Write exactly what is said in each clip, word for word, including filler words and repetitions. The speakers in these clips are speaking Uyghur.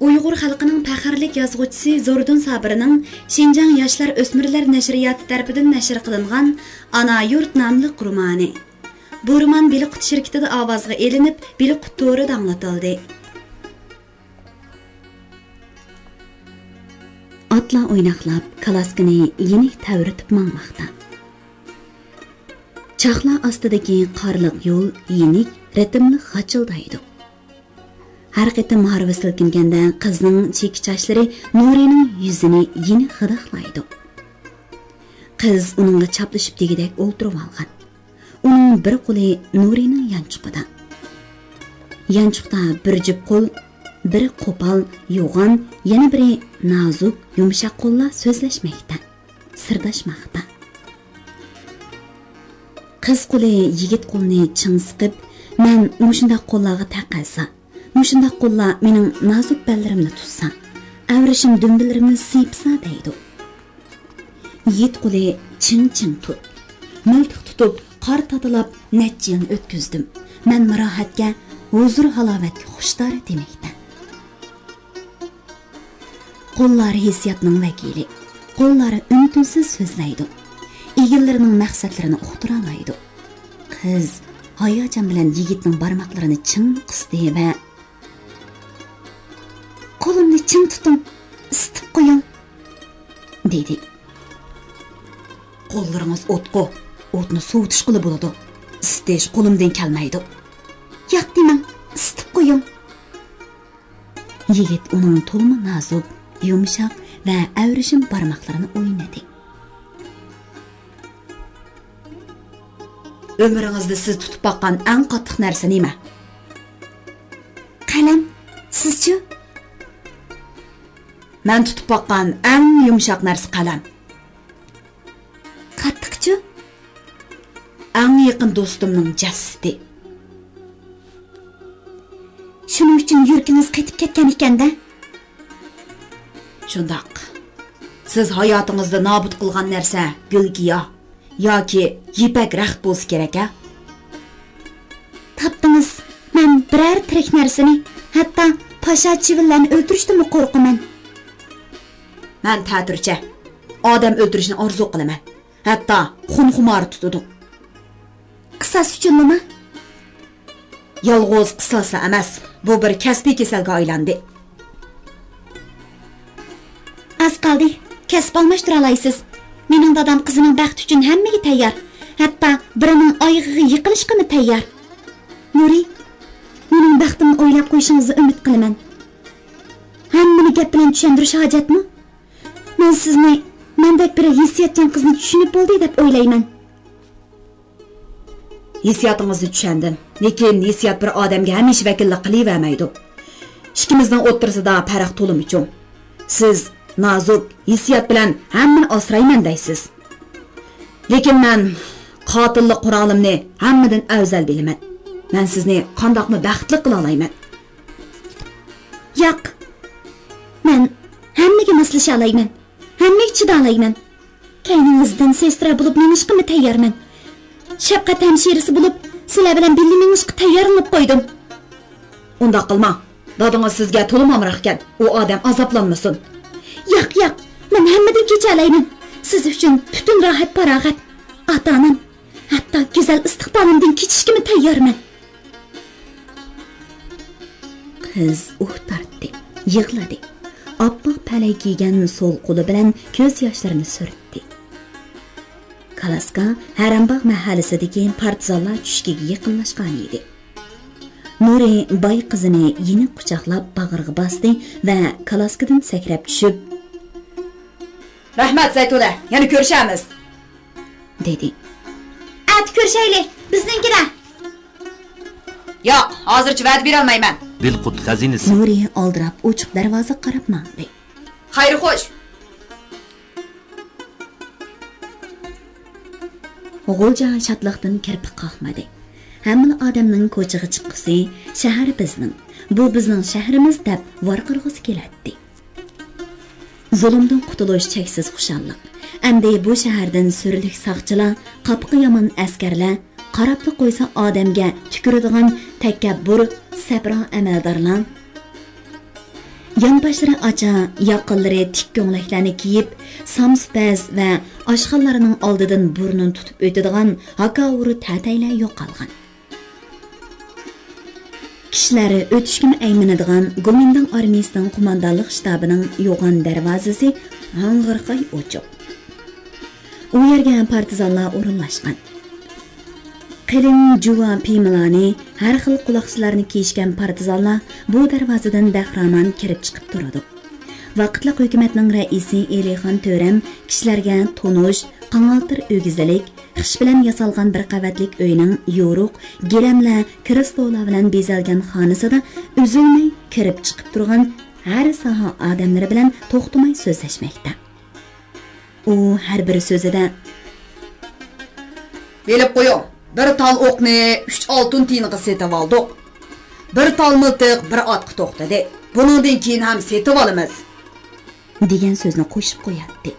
ئۇيغۇر خەلقىنىڭ پەخىرلىك يازغۇچىسى زوردۇن سابىرنىڭ شىنجاڭ ياشلار ئۆسمۈرلەر نەشرىياتى تەرىپىدىن نەشر قىلىنغان ئانا يۇرت ناملىق رومانى. بۇ رومان بىلىقۇت شىركىتىدە ئاۋازغا ئېلىنىپ، بىلىقۇت تورىدا ئاڭلىتىلدى. ئاتلار ئويناقلاپ، كالاسكىنى يېنىك تەۋرىتىپ ماڭماقتا. چاقلار ئاستىدىكى قارلىق يول يېنىك، رىتىملىق غاچىلدايدۇ. ھەر قېتىم ھارۋا سىلكىنگەندە، قىزنىڭ چېكە چاچلىرى نۇرىنىڭ يۈزىنى يېنىك غىدىقلايدۇ. قىز ئۇنىڭغا چاپلىشىپ دېگۈدەك ئولتۇرۇۋالغان. ئۇنىڭ بىر قولى نۇرىنىڭ يانچۇقىدا. يانچۇقتا بىر جۈپ قول، بىرى قوپال، يوغان، يەنە بىرى نازۇك، يۇمشاق قوللار سۆزلەشمەكتە، سىرداشماقتا. قىز قولى يىگىت قولىنى چىڭ سىقىپ، مەن مۇشۇنداق قوللارغا تەقەززا، مۇشۇنداق قوللار مېنىڭ نازۇك بەللىرىمنى تۇتسا، ئەۋرىشىم دۈمبىلىرىمنى سىيپىسا دەيدۇ. يىگىت قولى چىڭ-چىڭ تۇت. مىلتىق تۇتۇپ، قار تاتىلاپ نەچچە يىلنى ئۆتكۈزدۈم. مەنمۇ راھەتكە، ھۇزۇر-ھالاۋەتكە خۇشتار دېمەكتە. قوللار ھېسسىياتنىڭ ۋەكىلى. قوللار ئۈن-تىنسىز سۆزلەيدۇ. ئىگىلىرىنىڭ مەقسەتلىرىنى ئۇقتۇرالايدۇ. قىز ھاياجان بىلەن يىگىتنىڭ بارماقلىرىنى چىڭ قىستى ۋە، «قولۇمنى چىڭ تۇتۇڭ، ئىسسىتىپ قويۇڭ» دېدى. «قوللىرىڭىز ئوتقۇ، ئوتنى سوۋۇتۇشقىلا بولىدۇ. ئىسسىتىش قولۇمدىن كەلمەيدۇ.» «ياق دېمەڭ، ئىسسىتىپ قويۇڭ.» يىگىت ئۇنىڭ تولىمۇ نازۇك، يۇمشاق ۋە ئەۋرىشىم بارماقلىرىنى ئوينىدى. «ئۆمرىڭىزدە سىز تۇتۇپ باققان ئەڭ قاتتىق نەرسە نېمە؟» «قەلەم. سىزچۇ؟» «مەن تۇتۇپ باققان ئەڭ يۇمشاق نەرسە قەلەم.» «قاتتىقچۇ؟» «ئەڭ يېقىن دوستۇمنىڭ جەسىتى.» «شۇنىڭ ئۈچۈن يۈرىكىڭىز قېتىپ كەتكەن ئىكەن-دە.» «شۇنداق. سىز ھاياتىڭىزدا نابۇت قىلغان نەرسە گۈل-گىياھ ياكى يىپەك رەخت بولسا كېرەك-ھە.» «تاپتىڭىز. مەن بىرەر تىرىك نەرسىنى، ھەتتا پاشا چىۋىنلارنى ئۆلتۈرۈشتىنمۇ قورقىمەن.» «مەن تەتۈرچە. ئادەم ئۆلتۈرۈشنى ئارزۇ قىلىمەن. ھەتتا خۇن خۇمارى تۇتىدۇ.» «قىساس ئۈچۈنلىمۇ؟» «يالغۇز قىساسلا ئەمەس، بۇ بىر كەسپىي كېسەلگە ئايلاندى.» «ئاز قالدى، كەسىپ ئالماشتۇرالايسىز. مېنىڭ دادام قىزىنىڭ بەختى ئۈچۈن ھەممىگە تەييار، ھەتتا بىرىنىڭ ئايىغىغا يىقىلىشقىمۇ تەييار. نۇرى، مېنىڭ بەختىمنى ئويلاپ قويۇشىڭىزنى ئۈمىد قىلىمەن. ھەممىنى گەپ بىلەن چۈشەندۈرۈش ھاجەتمۇ؟ مەن سىزنى مەندەك بىر ھېسسىياتچان قىزنى چۈشىنىپ بولدى دەپ ئويلايمەن.» «ھېسسىياتىڭىزنى چۈشەندىم، لېكىن ھېسسىيات بىر ئادەمگە ھەمىشە ۋەكىللىك قىلىۋەرمەيدۇ. ئىككىمىزنىڭ ئوتتۇرىسىدا پەرق تولىمۇ چوڭ. سىز نازۇك، ھېسسىيات بىلەن ھەممىنى ئاسرايمەن دەيسىز. لېكىن مەن قاتىللىق قورالىمنى ھەممىدىن ئەۋزەل بىلىمەن. مەن سىزنى قانداقمۇ بەختلىك قىلالايمەن؟» «ياق، مەن ھەممىگە ماسلىشالايمەن، ھەممىگە چىدالايمەن. كەينىڭىزدىن سېسترا بولۇپ مېڭىشقىمۇ تەييارمەن. شەپقەت ھەمشىرىسى بولۇپ سىلەر بىلەن بىللە مېڭىشقا تەييارلىنىپ قويدۇم.» «ئۇنداق قىلماڭ. دادىڭىز سىزگە تولىمۇ ئامراقكەن. ئۇ ئادەم ئازابلانمىسۇن.» «ياق، ياق، مەن ھەممىدىن كېچەلەيمەن. سىز ئۈچۈن پۈتۈن راھەت-پاراغەت، ئاتا-ئانام، ھەتتا گۈزەل ئىستىقبالىمدىن كېچىشكىمۇ تەييارمەن.» قىز ئۇھ تارتتى، يىغلىدى. ئاپئاق پەلەي كىيگەن سول قولى بىلەن كۆز ياشلىرىنى سۈرتتى. كالاسكا ھەرەمباغ مەھەللىسىدىكى پارتىزانلار چۈشكىگە يېقىنلاشقانىدى. نۇرى باي قىزىنى يېنىك قۇچاقلاپ باغرىغا باستى ۋە كالاسكىدىن سەكرەپ چۈشۈپ، «رەھمەت، زەيتۇنە، يەنە كۆرۈشەرمىز.» دېدى. «ئەتە كۆرۈشەيلى، بىزنىڭكىدە.» «ياق، ھازىرچە ۋەدە بېرەلمەيمەن.» بىلقۇت خەزىنىسى. نۇرى ئالدىراپ ئوچۇق دەرۋازىغا قاراپ ماڭدى. «خەير خوش.» غۇلجا شادلىقتىن كىرپىك قاقمىدى. ھەممىلا ئادەمنىڭ كوچىغا چىققۇسى، «شەھەر بىزنىڭ، بۇ بىزنىڭ شەھىرىمىز» دەپ ۋارقىرىغۇسى كېلەتتى. زۇلۇمدىن قۇتۇلۇش چەكسىز خۇشاللىق. ئەمدى بۇ شەھەردىن سۈرلۈك ساقچىلار، قاپىقى يامان ئەسكەرلەر، قاراپلا قويسا ئادەمگە تۈكۈرىدىغان تەكەببۇر، سەپرا ئەمەلدارلار. يانباشلىرى ئاچا، ياقىلىرى تىك كۆڭلەكلەرنى كىيىپ، سامسا پەز ۋە ئاشخانىلارنىڭ ئالدىدىن بۇرنىنى تۇتۇپ ئۆتىدىغان ھاكاۋۇر تەتەيلەر يوقالغان. كىشىلەر ئۆتۈشكىمۇ ئەيمىنىدىغان گومىنداڭ ئارمىيىسىنىڭ قوماندانلىق شتابىنىڭ يوغان دەرۋازىسى ھاڭغىرقاي ئوچۇق. ئۇ يەرگە پارتىزانلار ئورۇنلاشقان. قېلىن جۇۋا پىيمىلارنى، ھەر خىل قۇلاقچىلارنى كىيىشكەن پارتىزانلار بۇ دەرۋازىدىن بەھرىمەن كىرىپ چىقىپ تۇرىدۇ. ۋاقىتلىق ھۆكۈمەتنىڭ رەئىسى ئېلىخان تۆرەم كىشىلەرگە تونۇش، قاڭالتىر ئۆگزىلىك، خىش بىلەن ياسالغان بىر قەۋەتلىك ئۆينىڭ يورۇق، گىلەملەر، كرېستولار بىلەن بېزەلگەن خانىسىدا ئۈزۈلمەي كىرىپ چىقىپ تۇرغان ھەر ساھە ئادەملىرى بىلەن توختىماي سۆزلەشمەكتە. ئۇ ھەر بىر سۆزىدە، بىلىپ قويۇڭ، بىر تال ئوقنى ئۈچ ئالتۇن تىيىنغا سېتىۋالدۇق. بىر تال مىلتىق بىر ئاتقا توختىدى. بۇنىڭدىن كېيىن ھەم سېتىۋالىمىز، دېگەن سۆزنى قوشۇپ قوياتتى.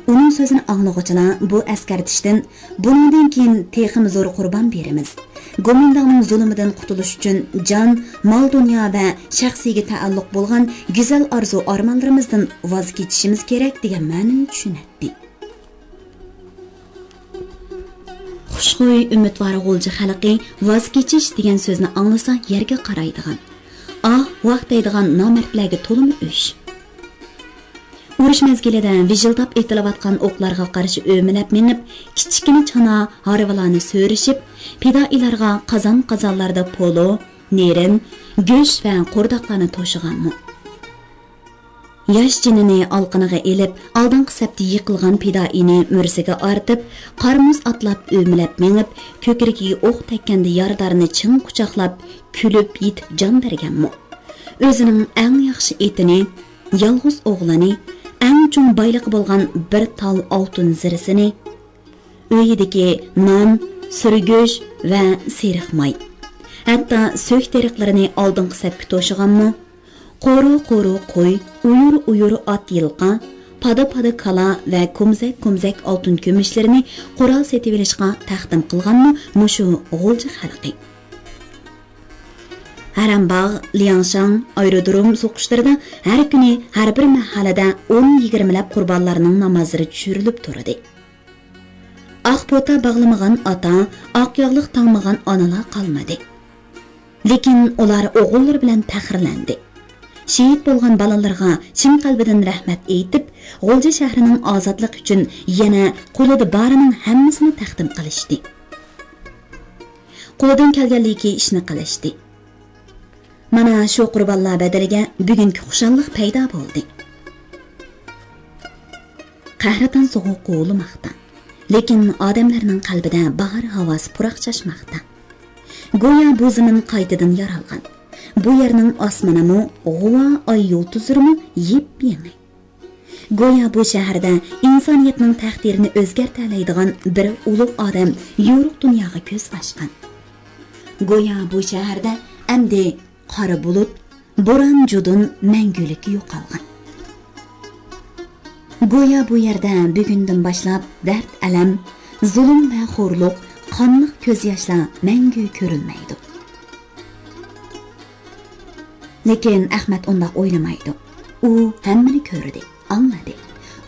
ئۇنىڭ سۆزىنى ئاڭلىغۇچىلار بۇ ئەسكەرتىشتىن بۇنىڭدىن كېيىن تېخىمۇ زور قۇربان بېرىمىز. گومىنداڭنىڭ زۇلۇمىدىن قۇتۇلۇش ئۈچۈن جان، مال-دۇنيا ۋە شەخسىيگە تەئەللۇق بولغان گۈزەل ئارزۇ-ئارمانلىرىمىزدىن ۋاز كېچىشىمىز كېرەك دېگەن مەنىنى چۈشىنەتتى. خۇشخۇي، ئۈمىدۋار غۇلجا خەلقى ۋاز كېچىش دېگەن سۆزنى ئاڭلىسا يەرگە قارايدىغان، ئاھ، ۋاھ دەيدىغان نامەردلەرگە تولىمۇ ئۆچ. ئۇرۇش مەزگىلىدە ۋىژىلداپ ئېتىلىۋاتقان ئوقلارغا قارشى ئۆمىلەپ مېڭىپ، كىچىككىنە چانا ھارۋىلارنى سۆرىشىپ، پىدائىيلارغا قازان-قازانلاردا پولۇ، نېرىن، گۆش ۋە قورداقلارنى توشۇغانمۇ. ياش جېنىنى ئالقىنىغا ئېلىپ، ئالدىنقى سەپتە يىقىلغان پىدائىينى مۈرىسىگە ئارتىپ، قار-مۇز ئاتلاپ ئۆمىلەپ مېڭىپ، كۆكرىكىگە ئوق تەگكەندە يارىدارنى چىڭ قۇچاقلاپ، كۈلۈپ يېتىپ جان بەرگەنمۇ. ئۆزىنىڭ ئەڭ ياخشى ئېتىنى، يالغۇز ئوغلىنى، ئەڭ چوڭ بايلىقى بولغان بىر تال ئالتۇن زىرىسىنى، ئۆيىدىكى نان، سۈرگۈچ ۋە سېرىق ماي، ھەتتا سۆك-تېرىقلىرىنى ئالدىنقى سەپكە توشۇغانمۇ، قورۇ-قورۇ قوي، ئۇيۇر-ئۇيۇر ئات-يىلقا، پادا-پادا كالا ۋە كومزەك-كومزەك ئالتۇن كۈمۈشلىرىنى قورال سېتىۋېلىشقا تەقدىم قىلغانمۇ مۇشۇ غۇلجا خەلقى. ھەرەمباغ، لياڭشاڭ ئايرودروم سوقۇشلىرىدا ھەر كۈنى، ھەر بىر مەھەللىدە ئون يىگىرمىلەپ قۇربانلارنىڭ نامازلىرى چۈشۈرۈلۈپ تۇردى. ئاق پوتا باغلىمىغان ئاتا، ئاق ياغلىق تاڭمىغان ئانىلار قالمىدى. لېكىن ئۇلار ئوغۇللىرى بىلەن پەخىرلەندى. شېھىت بولغان بالىلىرىغا چىن قەلبىدىن رەھمەت ئېيتىپ، غۇلجا شەھىرىنىڭ ئازادلىقى ئۈچۈن يەنە قولىدا بارىنىڭ ھەممىسىنى تەقدىم قىلىشتى. قولىدىن كەلگەنلىكى ئىشنى قىلىشتى. مانا شۇ قۇربانلار بەدىلىگە بۈگۈنكى خۇشاللىق پەيدا بولدى. قەھرىتان سوغۇق قوۋلىماقتا. لېكىن ئادەملەرنىڭ قەلبىدە باھار ھاۋاسى پۇراق چاچماقتا. گويا بۇ زېمىن قايتىدىن يارالغان. بۇ يەرنىڭ ئاسمىنىمۇ، غۇۋا ئاي يۇلتۇزلىرىمۇ يېپيېڭى. گويا بۇ شەھەردە ئىنسانىيەتنىڭ تەقدىرىنى ئۆزگەرتەلەيدىغان بىر ئۇلۇغ ئادەم يورۇق دۇنياغا كۆز ئاچقان. گويا بۇ شەھەردە ئەمدى قارا بۇلۇت، بوران-جۇدۇن مەڭگۈلۈككە يوقالغان. گويا بۇ يەردە بۈگۈندىن باشلاپ دەرد-ئەلەم، زۇلۇم ۋە خورلۇق، قانلىق كۆز ياشلار مەڭگۈ كۆرۈلمەيدۇ. لېكىن ئەخمەت ئۇنداق ئويلىمايدۇ. ئۇ ھەممىنى كۆردى، ئاڭلىدى.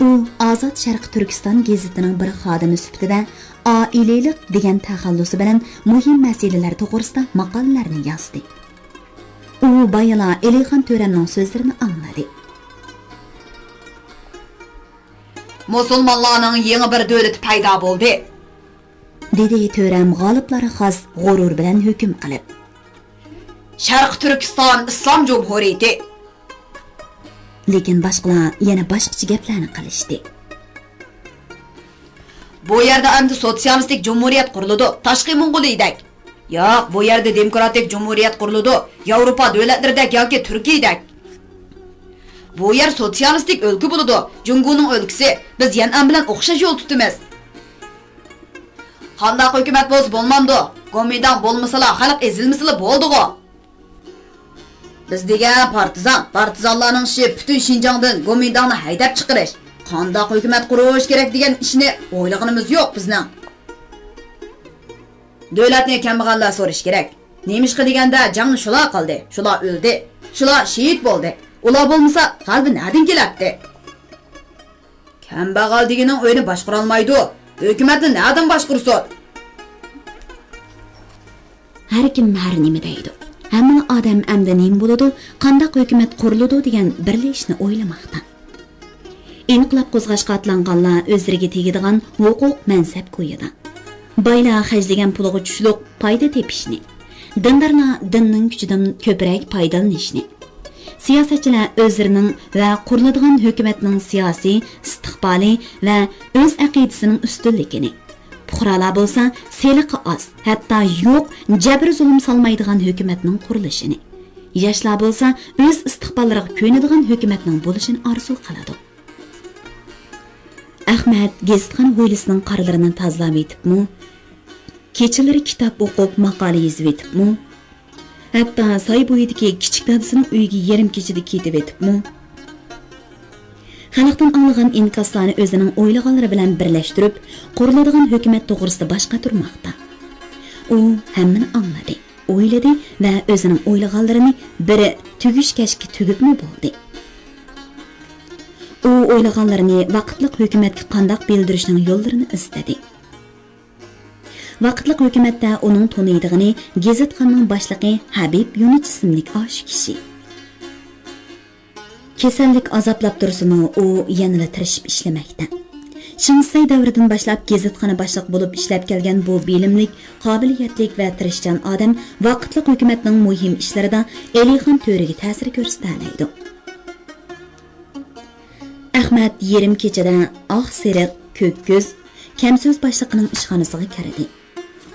ئۇ ئازاد شەرقىي تۈركىستان گېزىتىنىڭ بىر خادىمى سۈپىتىدە ئائىلىلىق دېگەن تەخەللۇسى بىلەن مۇھىم مەسىلىلەر توغرىسىدا ماقالىلەرنى يازدى. ئۇ بايىلا ئېلىخان تۆرەمنىڭ سۆزلىرىنى ئاڭلىدى. مۇسۇلمانلارنىڭ يېڭى بىر دۆلىتى پەيدا بولدى، دېدى تۆرەم غالىپلارغا خاس غۇرۇر بىلەن ھۆكۈم قىلىپ. شەرقىي تۈركىستان ئىسلام جۇمھۇرىيىتى. لېكىن باشقىلار يەنە باشقىچە گەپلەرنى قىلىشتى. بۇ يەردە ئەمدى سوتسىيالىستىك جۇمھۇرىيەت قۇرۇلىدۇ، تاشقى موڭغۇلىيىدەك. ياق، بۇ يەردە دېموكراتىك جۇمھۇرىيەت قۇرۇلىدۇ، ياۋروپا دۆلەتلىرىدەك ياكى تۈركىيىدەك. بۇ يەر سوتسىيالىستىك ئۆلكە بولىدۇ، جۇڭگونىڭ ئۆلكىسى، بىز يەنئەن بىلەن ئوخشاش يول تۇتىمىز. قانداق ھۆكۈمەت بولسا بولمامدۇ؟ گومىنداڭ بولمىسىلا، خەلق ئېزىلمىسىلا بولدىغۇ. بىز دېگەن پارتىزان، پارتىزانلارنىڭ ئىشى پۈتۈن شىنجاڭدىن گومىنداڭنى ھەيدەپ چىقىرىش. قانداق ھۆكۈمەت قۇرۇش كېرەك دېگەن ئىشنى ئويلىغىنىمىز يوق بىزنىڭ. دۆلەتنى كەمبەغەللەر سورىشى كېرەك. نېمىشقا دېگەندە جەڭنى شۇلار قىلدى، شۇلار ئۆلدى. شۇلار شېھىت بولدى. ئۇلار بولمىسا، غەلىبە نەدىن كېلەتتى؟ كەمبەغەل دېگىنىڭ ئۆيىنى باشقۇرالمايدۇ. ھۆكۈمەتنى نەدىن باشقۇرسۇن؟ ھەركىم ھەر نېمە دەيدۇ. ھەممىلا ئادەم ئەمدى نېمە بولىدۇ، قانداق ھۆكۈمەت قۇرۇلىدۇ دېگەن بىرلا ئىشنى ئويلىماقتا. ئىنقىلاب قوزغاشقا ئاتلانغانلار ئۆزلىرىگە تېگىدىغان ھوقۇق مەنسەپ كويىدا. بايلار خەجلىگەن پۇلىغا چۈشلۈك پايدا تېپىشنى، دىندارلار دىننىڭ كۈچىدىن كۆپرەك پايدىلىنىشنى، سىياسەتچىلەر ئۆزلىرىنىڭ ۋە قۇرۇلىدىغان ھۆكۈمەتنىڭ سىياسىي ئىستىقبالى ۋە ئۆز ئەقىدىسىنىڭ ئۈستۈنلۈكىنى، پۇقرالار بولسا سېلىقى ئاز، ھەتتا يوق، جەبىر-زۇلۇم سالمايدىغان ھۆكۈمەتنىڭ قۇرۇلۇشىنى، ياشلار بولسا ئۆز ئىستىقباللىرىغا كۆنىدىغان ھۆكۈمەتنىڭ بولۇشىنى ئارزۇ قىلىدۇ. ئەخمەت گېزىتخانا ھويلىسىنىڭ قارلىرىنى تازىلاۋېتىپمۇ، كېچىلىرى كىتاب ئوقۇپ، ماقالە يېزىۋېتىپمۇ، ھەتتا سايا بويىدىكى كىچىك دادىسىنىڭ ئۆيىگە يېرىم كېچىدە كېتىۋېتىپمۇ، خەلقتىن ئاڭلىغان ئىنكاسلارنى ئۆزىنىڭ ئويلىغانلىرى بىلەن بىرلەشتۈرۈپ، قۇرۇلىدىغان ھۆكۈمەت توغرىسىدا باش قاتۇرماقتا. ئۇ ھەممىنى ئاڭلىدى، ئويلىدى ۋە ئۆزىنىڭ ئويلىغانلىرىنى بىر تۈگۈشكەچكە تۈگۈپمۇ بولدى. ئۇ ئويلىغانلىرىنى ۋاقىتلىق ھۆكۈمەتكە قانداق بىلدۈرۈشنىڭ يوللىرىنى ئىزدىدى. ۋاقىتلىق ھۆكۈمەتتە ئۇنىڭ تونۇيدىغىنى گېزىتخانىنىڭ باشلىقى ھەبىب يۇنۇچ ئىسىملىك ئاشۇ كىشى. كېسەللىك ئازابلاپ تۇرسىمۇ، ئۇ يەنىلا تىرىشىپ ئىشلىمەكتە. شېڭ شىسەي دەۋرىدىن باشلاپ گېزىتخانا باشلىقى بولۇپ ئىشلەپ كەلگەن بۇ بىلىملىك، قابىلىيەتلىك ۋە تىرىشچان ئادەم ۋاقىتلىق ھۆكۈمەتنىڭ مۇھىم ئىشلىرىدا ئېلىخان تۆرىگە تەسىر كۆرسىتەلەيدۇ. ئەخمەت يېرىم كېچىدە ئاق سېرىق، كۆك كۆز، كەمسۆز باشلىقىنىڭ ئىشخانىسىغا كىردى.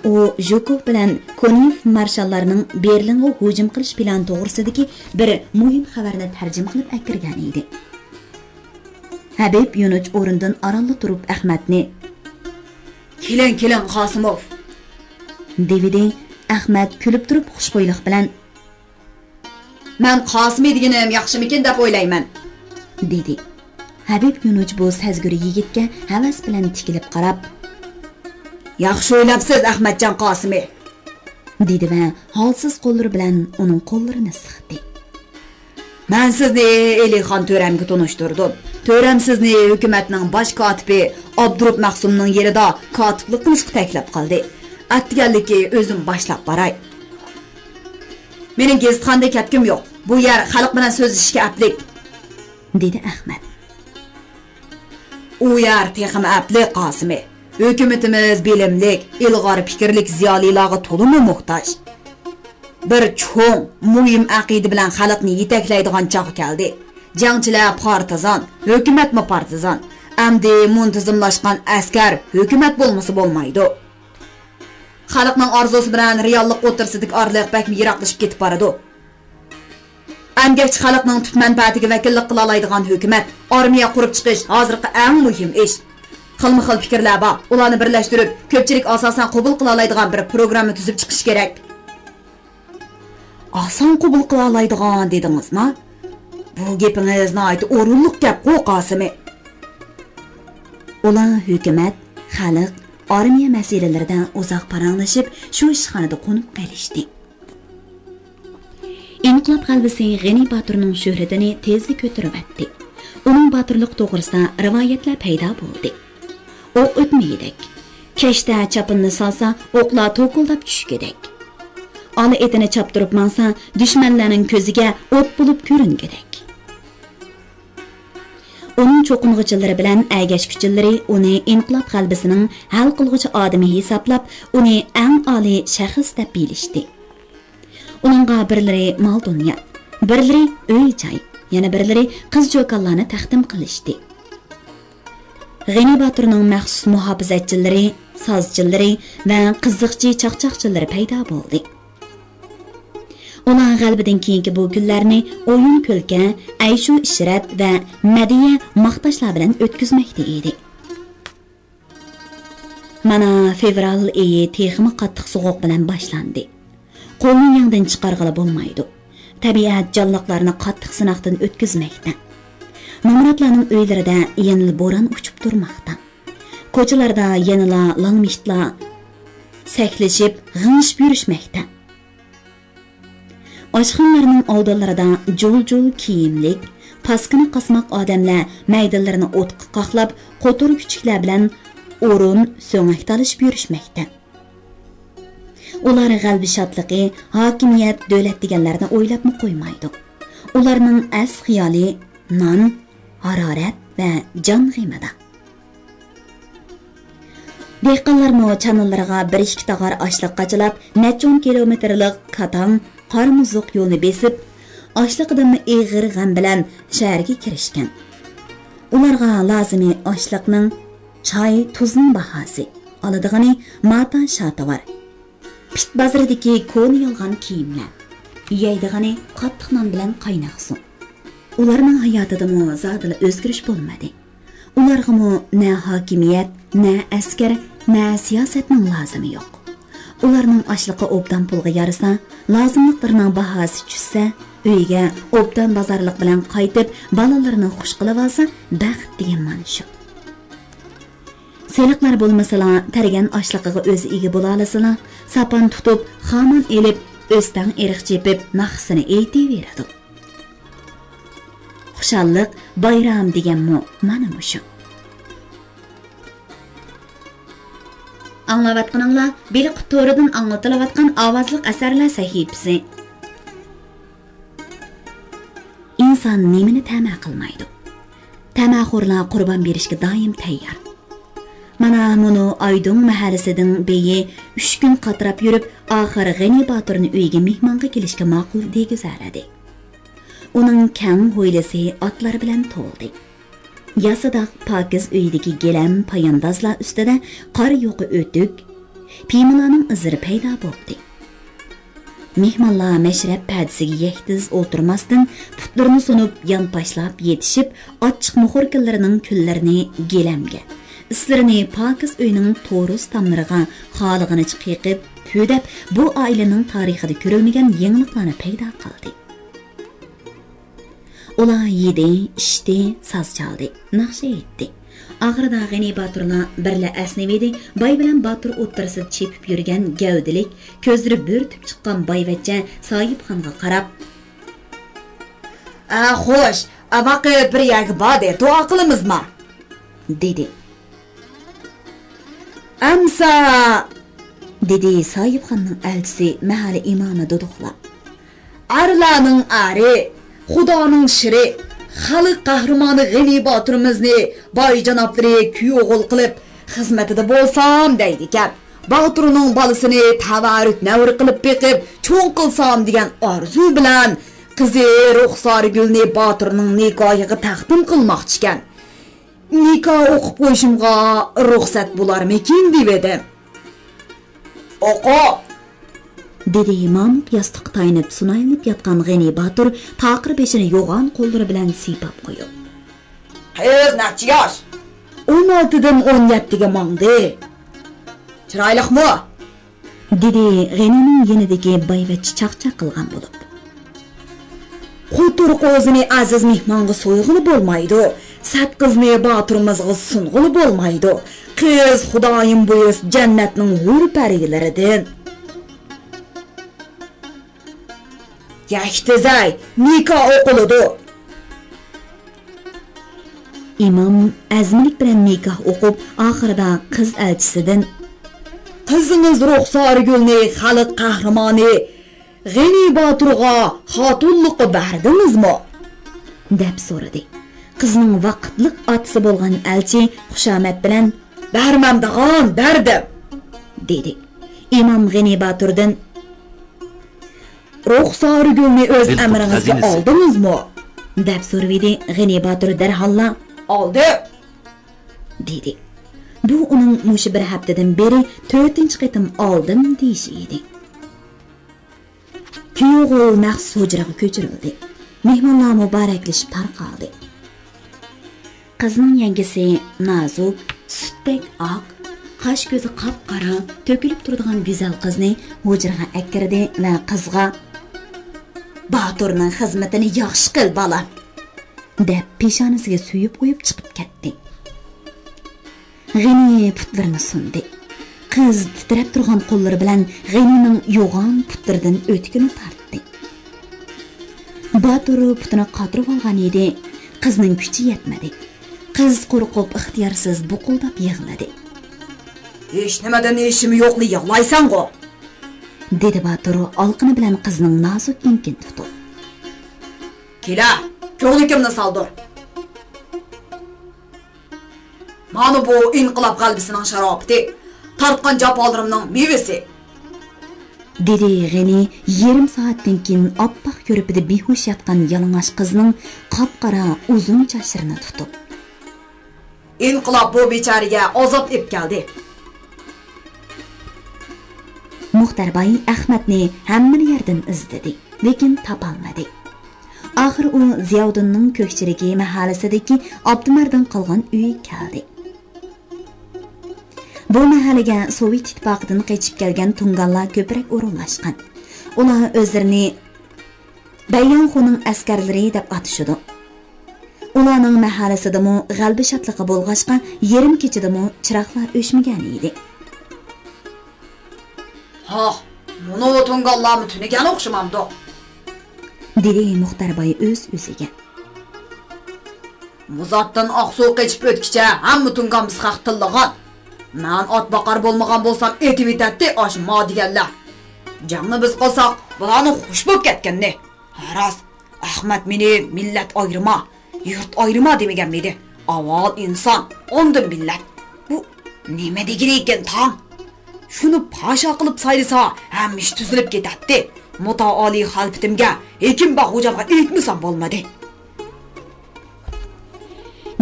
ئۇ ژۇكوف بىلەن كونېف مارشاللارنىڭ بېرلىنغا ھۇجۇم قىلىش پىلانى توغرىسىدىكى بىر مۇھىم خەۋەرنى تەرجىمە قىلىپ ئەكىرگەن ئىدى. ھەبىب يۇنۇچ ئورنىدىن ئارانلا تۇرۇپ ئەخمەتنى، «كېلىڭ، كېلىڭ، قاسىموف!» دېۋىدى. ئەخمەت كۈلۈپ تۇرۇپ خۇشخۇيلۇق بىلەن، «مەن قاسىمى دېگىنىم ياخشىمىكىن دەپ ئويلايمەن»، دېدى. ھەبىب يۇنۇچ بۇ سەزگۈر يىگىتكە ھەۋەس بىلەن تىكىلىپ قاراپ، «ياخشى ئويلاپسىز، ئەخمەتجان قاسىمى!» دېدى ۋە ھالسىز قوللىرى بىلەن ئۇنىڭ قوللىرىنى سىقتى. «مەن سىزنى ئېلىخان تۆرەمگە تونۇشتۇردۇم. تۆرەم سىزنى ھۆكۈمەتنىڭ باش كاتىپى ئابدۇرۇپ مەخسۇمنىڭ يېنىدا كاتىپلىق قىلىشقا تەكلىپ قىلدى. ئەتىگەنلىكى ئۆزۈم باشلاپ باراي.» «مېنىڭ گېزىتخانىدا كەتكۈم يوق. بۇ يەر خەلق بىلەن سۆزلىشىشكە ئەپلىك.» دېدى ئەخمەت. «ئۇ يەر تېخىمۇ ئەپلىك، قاسىمى. ھۆكۈمىتىمىز بىلىملىك، ئىلغار پىكىرلىك زىيالىيلارغا تولىمۇ موھتاج. بىر چوڭ، مۇھىم ئەقىدە بىلەن خەلقنى يېتەكلەيدىغان چاغ كەلدى. جەڭچىلەر پارتىزان، ھۆكۈمەتمۇ پارتىزان. ئەمدى مۇنتىزىملاشقان ئەسكەر، ھۆكۈمەت بولمىسا بولمايدۇ. خەلقنىڭ ئارزۇسى بىلەن رېئاللىق ئوتتۇرىسىدىكى ئارىلىق بەكمۇ يىراقلىشىپ كېتىپ بارىدۇ. ئەمگەكچى خەلقنىڭ تۈپ مەنپەئەتىگە ۋەكىللىك قىلالايدىغان ھۆكۈمەت، ئارمىيە قۇرۇپ چىقىش ھازىرقى ئەڭ مۇھىم ئىش. خىلمۇ خىل پىكىرلەر بار، ئۇلارنى بىرلەشتۈرۈپ، كۆپچىلىك ئاساسەن قوبۇل قىلالايدىغان بىر پروگرامما تۈزۈپ چىقىش كېرەك.» «ئاسان قوبۇل قىلالايدىغان» دېدىڭىزما؟ بۇ گېپىڭىز ناھايىتى ئورۇنلۇق گەپقۇ، قاسىمى. ئۇلار ھۆكۈمەت، خەلق، ئارمىيە مەسىلىلىرىدە ئۇزاق پاراڭلىشىپ، شۇ ئىشخانىدا قونۇپ قېلىشتى. ئىنقىلاب غەلىبىسى غېنى باتۇرنىڭ شۆھرىتىنى تېزلا كۆتۈرۈۋەتتى. ئۇنىڭ باتۇرلۇقى توغرىسىدا رىۋايەتلەر پەيدا بولدى. ئوق ئۆتمىگۈدەك. كەشتە چاپىنىنى سالسا، ئوقلار توكۇلداپ چۈشكۈدەك. ئالا ئېتىنى چاپتۇرۇپ ماڭسا، دۈشمەنلەرنىڭ كۆزىگە ئوت بولۇپ كۆرۈنگۈدەك. ئۇنىڭ چوقۇنغۇچىلىرى بىلەن ئەگەشكۈچىلىرى ئۇنى ئىنقىلاب غەلىبىسىنىڭ ھەل قىلغۇچى ئادىمى ھېسابلاپ، ئۇنى ئەڭ ئالىي شەخس دەپ بىلىشتى. ئۇنىڭغا بىرلىرى مال-دۇنيا، بىرلىرى ئۆي-جاي، يەنە بىرلىرى قىز-چوكانلارنى تەقدىم قىلىشتى. غېنى باتۇرنىڭ مەخسۇس مۇھاپىزەتچىلىرى، سازچىلىرى ۋە قىزىقچى چاقچاقچىلىرى پەيدا بولدى. ئۇلار غەلىبىدىن كېيىنكى بۇ كۈنلەرنى ئويۇن-كۈلكە، ئەيشۇ-ئىشرەت ۋە مەدھىيە، ماختاشلار بىلەن ئۆتكۈزمەكتە ئىدى. مانا، فېۋرال ئېيى تېخىمۇ قاتتىق سوغۇق بىلەن باشلاندى. قولنى يەڭدىن چىقارغىلى بولمايدۇ. تەبىئەت جانلىقلارنى قاتتىق سىناقتىن ئۆتكۈزمەكتە. نامراتلارنىڭ ئۆيلىرىدە يەنىلا بوران ئۇچۇپ تۇرماقتا. كوچىلاردا يەنىلا لانگمىشتلار سەكلىشىپ، غىڭشىپ يۈرۈشمەكتە. ئاشخانىلارنىڭ ئالدىلىرىدا جۇل-جۇل كىيىملىك، پاسكىنا قاسماق ئادەملەر مەيدانلىرىنى ئوتقا قاقلاپ، قوتۇر كۈچۈكلەر بىلەن ئورۇن، سۆڭەك تالىشىپ يۈرۈشمەكتە. ئۇلار غەلىبە شادلىقى، ھاكىمىيەت، دۆلەت دېگەنلەرنى ئويلاپمۇ قويمايدۇ. ئۇلارنىڭ ئەس خىيالى نان، ھارارەت ۋە جان غېمىدا. دېھقانلارمۇ چانىلىرىغا بىر ئىككى تاغار ئاشلىق قاچىلاپ، نەچچە ئون كىلومېتىرلىق كاتاڭ، قار-مۇزلۇق يولنى بېسىپ، ئاشلىقىدىنمۇ ئېغىر غەم بىلەن شەھەرگە كىرىشكەن. ئۇلارغا لازىمى ئاشلىقنىڭ، چاي، تۇزنىڭ باھاسى، ئالىدىغىنى ماتا-شاتا بار. پىت بازىرىدىكى كونا يالغان كىيىملەر، يەيدىغىنى قاتتىق نان بىلەن قايناق سۇ. ئۇلارنىڭ ھاياتىدىمۇ زادىلا ئۆزگىرىش بولمىدى. ئۇلارغىمۇ نە ھاكىمىيەت، نە ئەسكەر، نە سىياسەتنىڭ لازىمى يوق. ئۇلارنىڭ ئاشلىقى ئوبدان پۇلغا يارىسا، لازىملىقلىرىنىڭ باھاسى چۈشسە، ئۆيىگە ئوبدان بازارلىق بىلەن قايتىپ، بالىلىرىنى خۇش قىلىۋالسا، بەخت دېگەن مانا شۇ. سېلىقلار بولمىسىلا، تەرگەن ئاشلىقىغا ئۆزى ئىگە بولالىسىلا، ساپان تۇتۇپ، خامان ئېلىپ، ئۆستەڭ ئېرىق چېپىپ، ناخشىسىنى ئېيتىۋېرىدۇ. خۇشاللىق، بايرام دېگەنمۇ مانا مۇشۇ. ئاڭلاۋاتقىنىڭلار بېلىققۇت تورىدىن ئاڭلىتىلىۋاتقان ئاۋازلىق ئەسەرلەر سەھىپىسى. ئىنسان نېمىنى تەمە قىلمايدۇ؟ تەمەخورلار قۇربان بېرىشكە دائىم تەييار. مانا مۇنۇ ئايدۇڭ مەھەللىسىنىڭ بېيى ئۈچ كۈن قاتراپ يۈرۈپ، ئاخىر غېنى باتۇرنى ئۆيىگە مېھمانغا كېلىشكە ماقۇل دېگۈزەرىدى. ئۇنىڭ كەڭ ھويلىسى ئاتلار بىلەن تولدى. ياسىداق پاكىز ئۆيدىكى گىلەم پاياندازلار ئۈستىدە قار يۇقى ئۆتۈك، پىيمىلارنىڭ ئىزلىرى پەيدا بوپتۇ. مېھمانلار مەشرەپ پەدىسىگە يەكتىز ئولتۇرماستىن، پۇتلىرىنى سۇنۇپ، يانپاشلاپ يېتىشىپ، ئاچچىق مۇخوركىلىرىنىڭ كۈللىرىنى گىلەمگە، ئىسلىرىنى پاكىز ئۆينىڭ تورۇس تاملىرىغا خالىغىنىچە قېقىپ، پۈۋدەپ، بۇ ئائىلىنىڭ تارىخىدا كۆرۈلمىگەن يېڭىلىقلارنى پەيدا قىلدى. ئۇلار يېدى، ئىچتى، ساز چالدى، ناخشا ئېيتتى. ئاخىرىدا غېنى باتۇرلار بىرلا ئەسنىۋىدى، باي بىلەن باتۇر ئوتتۇرىسىدا چېپىپ يۈرگەن گەۋدىلىك، كۆزلىرى بۆرتۈپ چىققان بايۋەچچە ساھىبخانغا قاراپ، ئە، خوش، ئەۋاقىت بىر يەرگە باردى، دۇئا قىلىمىزما؟ دېدى. ئەمسە، دېدى ساھىبخاننىڭ ئەلچىسى مەھەللە ئىمامى دۇدۇقلاپ. ئەرلەرنىڭ ئەرى، خۇدانىڭ شىرى، خەلق قەھرىمانى غېنى باتۇرىمىزنى باي جانابلىرى كۈيئوغۇل قىلىپ، خىزمىتىدە بولسام دەيدىكەن. باتۇرنىڭ بالىسىنى تەۋەررۈك نەۋرە قىلىپ بېقىپ، چوڭ قىلسام دېگەن ئارزۇ بىلەن قىزى رۇخسارگۈلنى باتۇرنىڭ نىكاھىغا تەقدىم قىلماقچىكەن. نىكاھ ئوقۇپ قويۇشۇمغا رۇخسەت بولارمىكىن دېۋىدىم. ئوقۇ! دېدى مامۇق ياستۇققا تايىنىپ سۇنايلىنىپ ياتقان غېنى باتۇر تاقىر بېشىنى يوغان قوللىرى بىلەن سىيپاپ قويۇپ. قىز نەچچە ياش؟ ئون ئالتىدىن ئون يەتتىگە ماڭدى. چىرايلىقمۇ؟ دېدى غېنىنىڭ يېنىدىكى بايۋەچچە چاقچاق قىلغان بولۇپ. قوتۇر قوزىنى ئەزىز مېھمانغا سويغىلى بولمايدۇ، سەت قىزنى باتۇرىمىزغا سۇنغىلى بولمايدۇ. قىز خۇدايىم بۇيرۇسا جەننەتنىڭ ھۆر پەرىلىرىدىن. يەكتىزەي، نىكاھ ئوقۇلىدۇ. ئىمام ئەزمىلىك بىلەن نىكاھ ئوقۇپ، ئاخىرىدا قىز ئەلچىسىدىن، قىزىڭىز رۇخسارگۈلنى خەلق قەھرىمانى غېنى باتۇرغا خاتۇنلۇققا بەردىڭىزمۇ؟ دەپ سورىدى. قىزنىڭ ۋاقىتلىق ئاتىسى بولغان ئەلچى خۇشامەت بىلەن، بەرمەمدىغان، بەردىم، دېدى. ئىمام غېنى باتۇردىن، رۇخسارگۈلنى ئۆز ئەمرىڭىزگە ئالدىڭىزمۇ؟ دەپ سورىۋىدى. غېنى باتۇر دەرھاللا، ئالدىم، دېدى. بۇ ئۇنىڭ مۇشۇ بىر ھەپتىدىن بېرى تۆتىنچى قېتىم ئالدىم دېيىشى ئىدى. كۈيئوغۇل مەخسۇس ھۇجرىغا كۆچۈرۈلدى. مېھمانلار مۇبارەكلىشىپ تارقالدى. قىزنىڭ يەڭگىسى نازۇك، سۈتتەك ئاق، قاش-كۆزى قاپقارا، تۆكۈلۈپ تۇرىدىغان گۈزەل قىزنى ھۇجرىغا ئەكىردى ۋە قىزغا، باتۇرنىڭ خىزمىتىنى ياخشى قىل، بالام، دەپ پېشانىسىگە سۆيۈپ قويۇپ چىقىپ كەتتى. غېنى پۇتلىرىنى سۇندى. قىز تىترەپ تۇرغان قوللىرى بىلەن غېنىنىڭ يوغان پۇتلىرىدىن ئۆتۈكىنى تارتتى. باتۇر پۇتىنى قاتۇرۇۋالغان ئىدى، قىزنىڭ كۈچى يەتمىدى. قىز قورقۇپ ئىختىيارسىز بۇقۇلداپ يىغلىدى. ھېچنېمىدىن ئىشىم يوقلا يىغلايسەنغۇ؟ دېدى باتۇر ئالىقىنى بىلەن قىزنىڭ نازۇك ئېڭىكىنى تۇتۇپ. كېلە، كۆڭلىكىمنى سالدۇر. مانا بۇ ئىنقىلاب غەلىبىسىنىڭ شاراپىتى، تارتقان جاپالىرىمنىڭ مېۋىسى. دېدى غېنى يېرىم سائەتتىن كېيىن ئاپئاق كۆرپىدە بىھۇش ياتقان يالىڭاچ قىزنىڭ قاپقارا ئۇزۇن چاچلىرىنى تۇتۇپ. ئىنقىلاب بۇ بىچارىگە ئازاب ئېلىپ كەلدى. مۇختەر باي ئەخمەتنى ھەممىلا يەردىن ئىزدىدى، لېكىن تاپالمىدى. ئاخىرى ئۇ زىياۋۇدۇننىڭ كۆكچىلىكى مەھەللىسىدىكى ئابدۇمەردىن قالغان ئۆيگە كەلدى. بۇ مەھەللىگە سوۋېت ئىتتىپاقىدىن قېچىپ كەلگەن تۇڭگانلار كۆپرەك ئورۇنلاشقان. ئۇلار ئۆزلىرىنى بەيياڭخۇنىڭ ئەسكەرلىرى دەپ ئاتىشىدۇ. ئۇلارنىڭ مەھەللىسىدىمۇ غەلىبە شادلىقى بولغاچقا، يېرىم كېچىدىمۇ چىراغلار ئۆچمىگەن ئىدى. ھا، مۇنۇ تۇڭگانلارمۇ تۈنىگەن ئوخشىمامدۇ؟ دېدى مۇختەر باي ئۆز-ئۆزىگە. مۇزاتتىن ئاقسۇ قېچىپ ئۆتكىچە ھەممە تۇڭگان بىز خەق تىللىغان. مەن ئات باقار بولمىغان بولسام ئېتىۋېتەتتى ئاشۇ ما دېگەنلەر. جەڭنى بىز قىلساق، بۇلارنىڭ خۇش بوپ كەتكىنىنى. ھە راست، ئەخمەت مېنى مىللەت ئايرىما، يۇرت ئايرىما دېمىگەنمىدى؟ ئاۋۋال ئىنسان، ئاندىن مىللەت. بۇ نېمە دېگىنى ئىكەن تاڭ؟ شۇنى پاشا قىلىپ سايلىسا، ھەممە ئىش تۈزۈلۈپ كېتەتتى. مۇتائالىي خەلپىتىمگە، ھېكىم باغ خوجامغا ئېيتمىسام بولمىدى.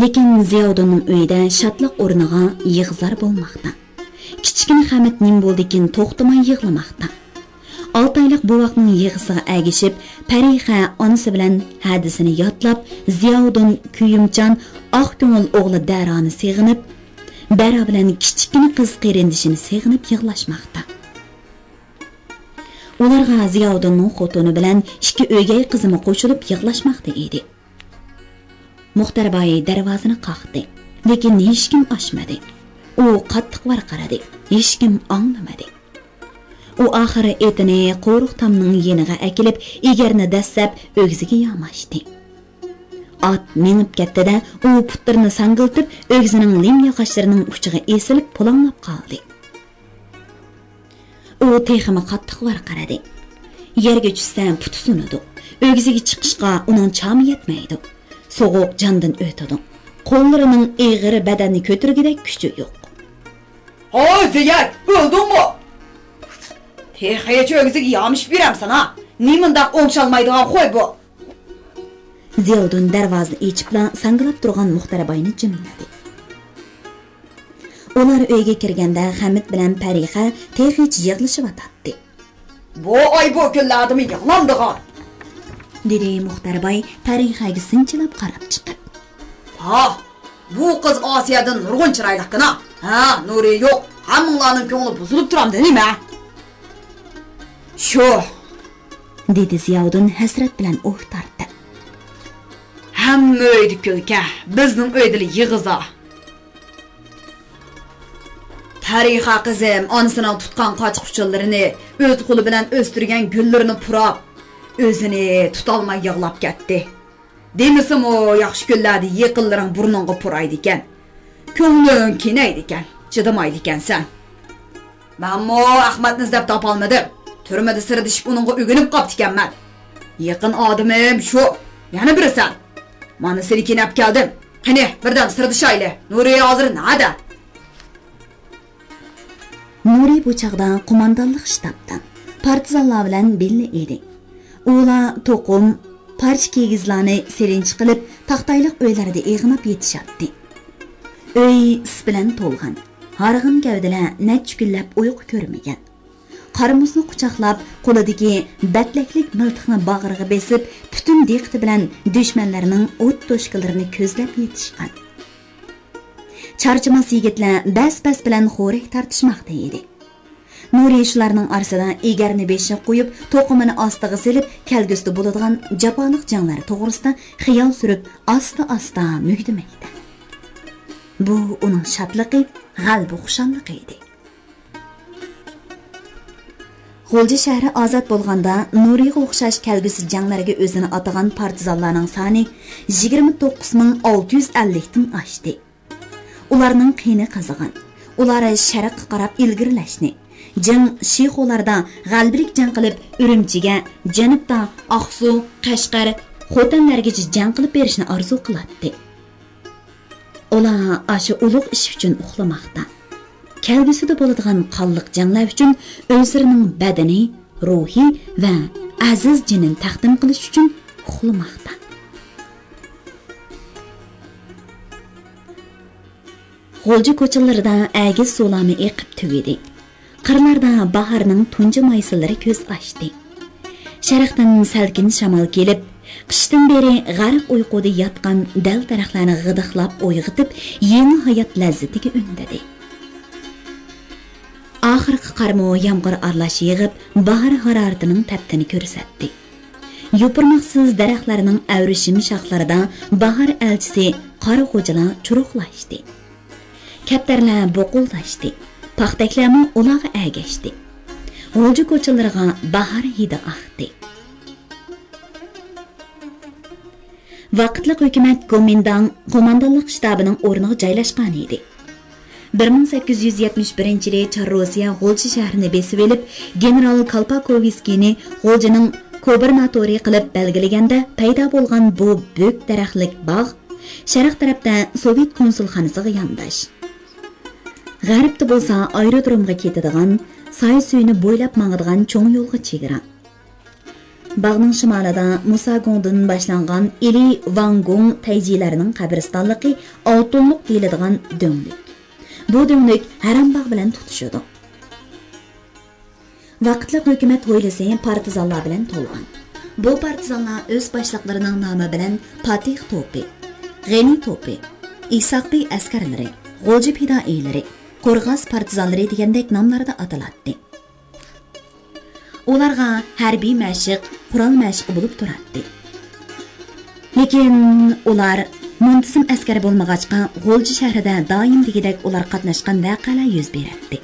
لېكىن زىياۋۇدۇننىڭ ئۆيىدە شادلىق ئورنىغا يىغا-زار بولماقتا. كىچىككىنە خەمەت نېمە بولدىكىن توختىماي يىغلىماقتا. ئالتە ئايلىق بوۋاقنىڭ يىغىسىغا ئەگىشىپ، پەرىخە ئانىسى بىلەن ھەدىسىنى يادلاپ، زىياۋۇدۇن كۆيۈمچان، ئاق كۆڭۈل ئوغلى دەرانى سېغىنىپ، دەرا بىلەن كىچىككىنە قىز قېرىندىشىنى سېغىنىپ يىغلاشماقتا. ئۇلارغا زىياۋۇدۇننىڭ خوتۇنى بىلەن ئىككى ئۆگەي قىزىمۇ قوشۇلۇپ يىغلاشماقتا ئىدى. مۇختەر باي دەرۋازىنى قاقتى، لېكىن ھېچكىم ئاچمىدى. ئۇ قاتتىق ۋارقىرىدى، ھېچكىم ئاڭلىمىدى. ئۇ ئاخىرى ئېتىنى قورۇق تامنىڭ يېنىغا ئەكېلىپ، ئېگەرنى دەسسەپ ئۆگزىگە ياماشتى. ئات مېڭىپ كەتتى-دە، ئۇ پۇتلىرىنى ساڭگىلىتىپ، ئۆگزىنىڭ لىم ياغاچلىرىنىڭ ئۇچىغا ئېسىلىپ پۇلاڭلاپ قالدى. ئۇ تېخىمۇ قاتتىق ۋارقىرىدى. يەرگە چۈشسە پۇتى سۇنىدۇ. ئۆگزىگە چىقىشقا ئۇنىڭ چامى يەتمەيدۇ. سوغۇق جاندىن ئۆتىدۇ. قوللىرىنىڭ ئېغىرى بەدەننى كۆتۈرگۈدەك كۈچى يوق. ھوي زىيەك، ئۆلدۈڭمۇ؟ تېخىچە ئۆگزىگە يامىشىپ يۈرەمسەن ھا؟ نېمانداق ئوڭشالمايدىغان خوي بۇ؟ زىياۋۇدۇن دەرۋازىنى ئېچىپلا ساڭگىلاپ تۇرغان مۇختەر باينى جىملىدى. ئۇلار ئۆيگە كىرگەندە خەمىت بىلەن پەرىخە تېخىچە يىغلىشىۋاتاتتى. بۇ ئاي بۇ كۈنلەردىمۇ يىغلاندىغان؟ دېدى مۇختەر باي پەرىخەگە سىنچىلاپ قاراپ چىقىپ. ھا، بۇ قىز ئاسىيەدىن نۇرغۇن چىرايلىقكىنا. ھە، نۇرى يوق، ھەممىڭلارنىڭ كۆڭلى بۇزۇلۇپ تۇرامدۇ نېمە؟ شۇ، دېدى زىياۋۇدۇن ھەسرەت بىلەن ئۇھ تارتىپ. ھەممە ئۆيدە كۈلكە، بىزنىڭ ئۆيدىلا يىغا-زار. پەرىخە قىزىم ئانىسىنىڭ تۇتقان قاچا-قۇچىلىرىنى، ئۆز قولى بىلەن ئۆستۈرگەن گۈللىرىنى پۇراپ، ئۆزىنى تۇتالماي يىغلاپ كەتتى. دېمىسىمۇ، ياخشى كۈنلەردە يېقىنلىرىڭ بۇرنۇڭغا پۇرايدىكەن. كۆڭلۈڭ كېنەيدىكەن، چىدىمايدىكەنسەن. مەنمۇ ئەخمەتنى ئىزدەپ تاپالمىدىم. تۈرمىدە سىردىشىپ ئۇنىڭغا ئۆگىنىپ قاپتىكەنمەن. يېقىن ئادىمىم شۇ. يەنە بىرى سەن. مانا سېنى كېنەپ كەلدىم. قېنى، بىردەم سىردىشايلى. نۇرى ھازىر نەدە؟ نۇرى بۇ چاغدا قوماندانلىق شتابتا، پارتىزانلار بىلەن بىللە ئىدى. ئۇلار توقۇم، پارچە كىگىزلارنى سېلىنچ قىلىپ، تاختايلىق ئۆيلەردە ئېغىناپ يېتىشەتتى. ئۆي ئىس بىلەن تولغان. ھارغىن گەۋدىلەر نەچچە كۈنلەپ ئۇيقۇ كۆرمىگەن. قارا مۇزنى قۇچاقلاپ، قولىدىكى بەتلەكلىك مىلتىقنى باغرىغا بېسىپ، پۈتۈن دىققىتى بىلەن دۈشمەنلەرنىڭ ئوت توشكىلىرىنى كۆزلەپ يېتىشقان. چارچىماس يىگىتلەر بەس-بەس بىلەن خورەك تارتىشماقتا ئىدى. نۇرى شۇلارنىڭ ئارىسىدا ئېگەرنى بېشىغا قويۇپ، توقۇمىنى ئاستىغا سېلىپ، كەلگۈسىدە بولىدىغان جاپالىق جەڭلەر توغرىسىدا خىيال سۈرۈپ، ئاستا-ئاستا مۈگدىمەكتە. بۇ ئۇنىڭ شادلىقى، غەلىبە خۇشاللىقى ئىدى. غۇلجا شەھىرى ئازاد بولغاندا، نۇرىغا ئوخشاش كەلگۈسى جەڭلەرگە ئۆزىنى ئاتىغان پارتىزانلارنىڭ سانى يىگىرمە توققۇز مىڭ ئالتە يۈز ئەللىكتىن ئاشتى. ئۇلارنىڭ قېنى قىزىغان. ئۇلار شەرققە قاراپ ئىلگىرىلەشنى، جىڭ شىخۇلاردا غەلىبىلىك جەڭ قىلىپ، ئۈرۈمچىگە، جەنۇبتا ئاقسۇ، قەشقەر، خوتەنلەرگىچە جەڭ قىلىپ بېرىشنى ئارزۇ قىلاتتى. ئۇلار ئاشۇ ئۇلۇغ ئىش ئۈچۈن ئۇخلىماقتا. كەلگۈسىدە بولىدىغان قانلىق جەڭلەر ئۈچۈن ئۆزلىرىنىڭ بەدىنى، روھى ۋە ئەزىز جېنىنى تەقدىم قىلىش ئۈچۈن ئۇخلىماقتا. غۇلجا كوچىلىرىدا ئەگىز سۇلارمۇ ئېقىپ تۈگىدى. قىرلاردا باھارنىڭ تۇنجى مايسىلىرى كۆز ئاچتى. شەرقتىن سەلكىن شامال كېلىپ، قىشتىن بېرى غەرق ئۇيقۇدا ياتقان دەل-دەرەخلەرنى غىدىقلاپ ئويغىتىپ، يېڭى ھايات لەززىتىگە ئۈندىدى. ئاخىرقى قارمۇ يامغۇر ئارىلاش يېغىپ، باھار ھارارىتىنىڭ تەپتىنى كۆرسەتتى. يوپۇرماقسىز دەرەخلەرنىڭ ئەۋرىشىم شاخلىرىدا باھار ئەلچىسى قارا غوجىلار چۇرۇقلاشتى. كەپتەرلەر بۇقۇلداشتى. پاختەكلەرمۇ ئۇلارغا ئەگەشتى. غۇلجا كوچىلىرىغا باھار ھىدى ئاقتى. ۋاقىتلىق ھۆكۈمەت گومىنداڭ قوماندانلىق شتابىنىڭ ئورنىغا جايلاشقان ئىدى. بىر مىڭ سەككىز يۈز يەتمىش بىرىنچى يىلى چار روسىيە غۇلجا شەھىرىنى بېسىۋېلىپ، گېنېرال كالپاكوۋسكىينى غۇلجىنىڭ گۇبېرناتورى قىلىپ بەلگىلىگەندە پەيدا بولغان بۇ بۈك دەرەخلىك باغ شەرق تەرەپتە سوۋېت كونسۇلخانىسىغا يانداش. غەربتە بولسا ئايرودرومغا كېتىدىغان، سايە سۈيىنى بويلاپ ماڭىدىغان چوڭ يولغا چېگرا. باغنىڭ شىمالىدا موساگۇڭدىن باشلانغان ئىلى ۋاڭگۇڭ تەيجىلەرنىڭ قەبرىستانلىقى ئالتۇنلۇق دېيىلىدىغان دۆڭلۈك. بۇ دۆڭلۈك ھەرەمباغ بىلەن تۇتىشىدۇ. ۋاقىتلىق ھۆكۈمەت ھويلىسى پارتىزانلار بىلەن تولغان. بۇ پارتىزانلار ئۆز باشلىقلىرىنىڭ نامى بىلەن پاتىھ توپى، غېنى توپى، ئىسھاق بېي ئەسكەرلىرى، غۇلجا پىدائىيلىرى، قورغاس پارتىزانلىرى دېگەندەك ناملاردا ئاتىلاتتى. ئۇلارغا ھەربىي مەشىق، قورال مەشىقى بولۇپ تۇراتتى. لېكىن ئۇلار مۇنتىزىم ئەسكەر بولمىغاچقا، غۇلجا شەھىرىدە دائىم دېگۈدەك ئۇلار قاتناشقان ۋەقەلەر يۈز بېرەتتى.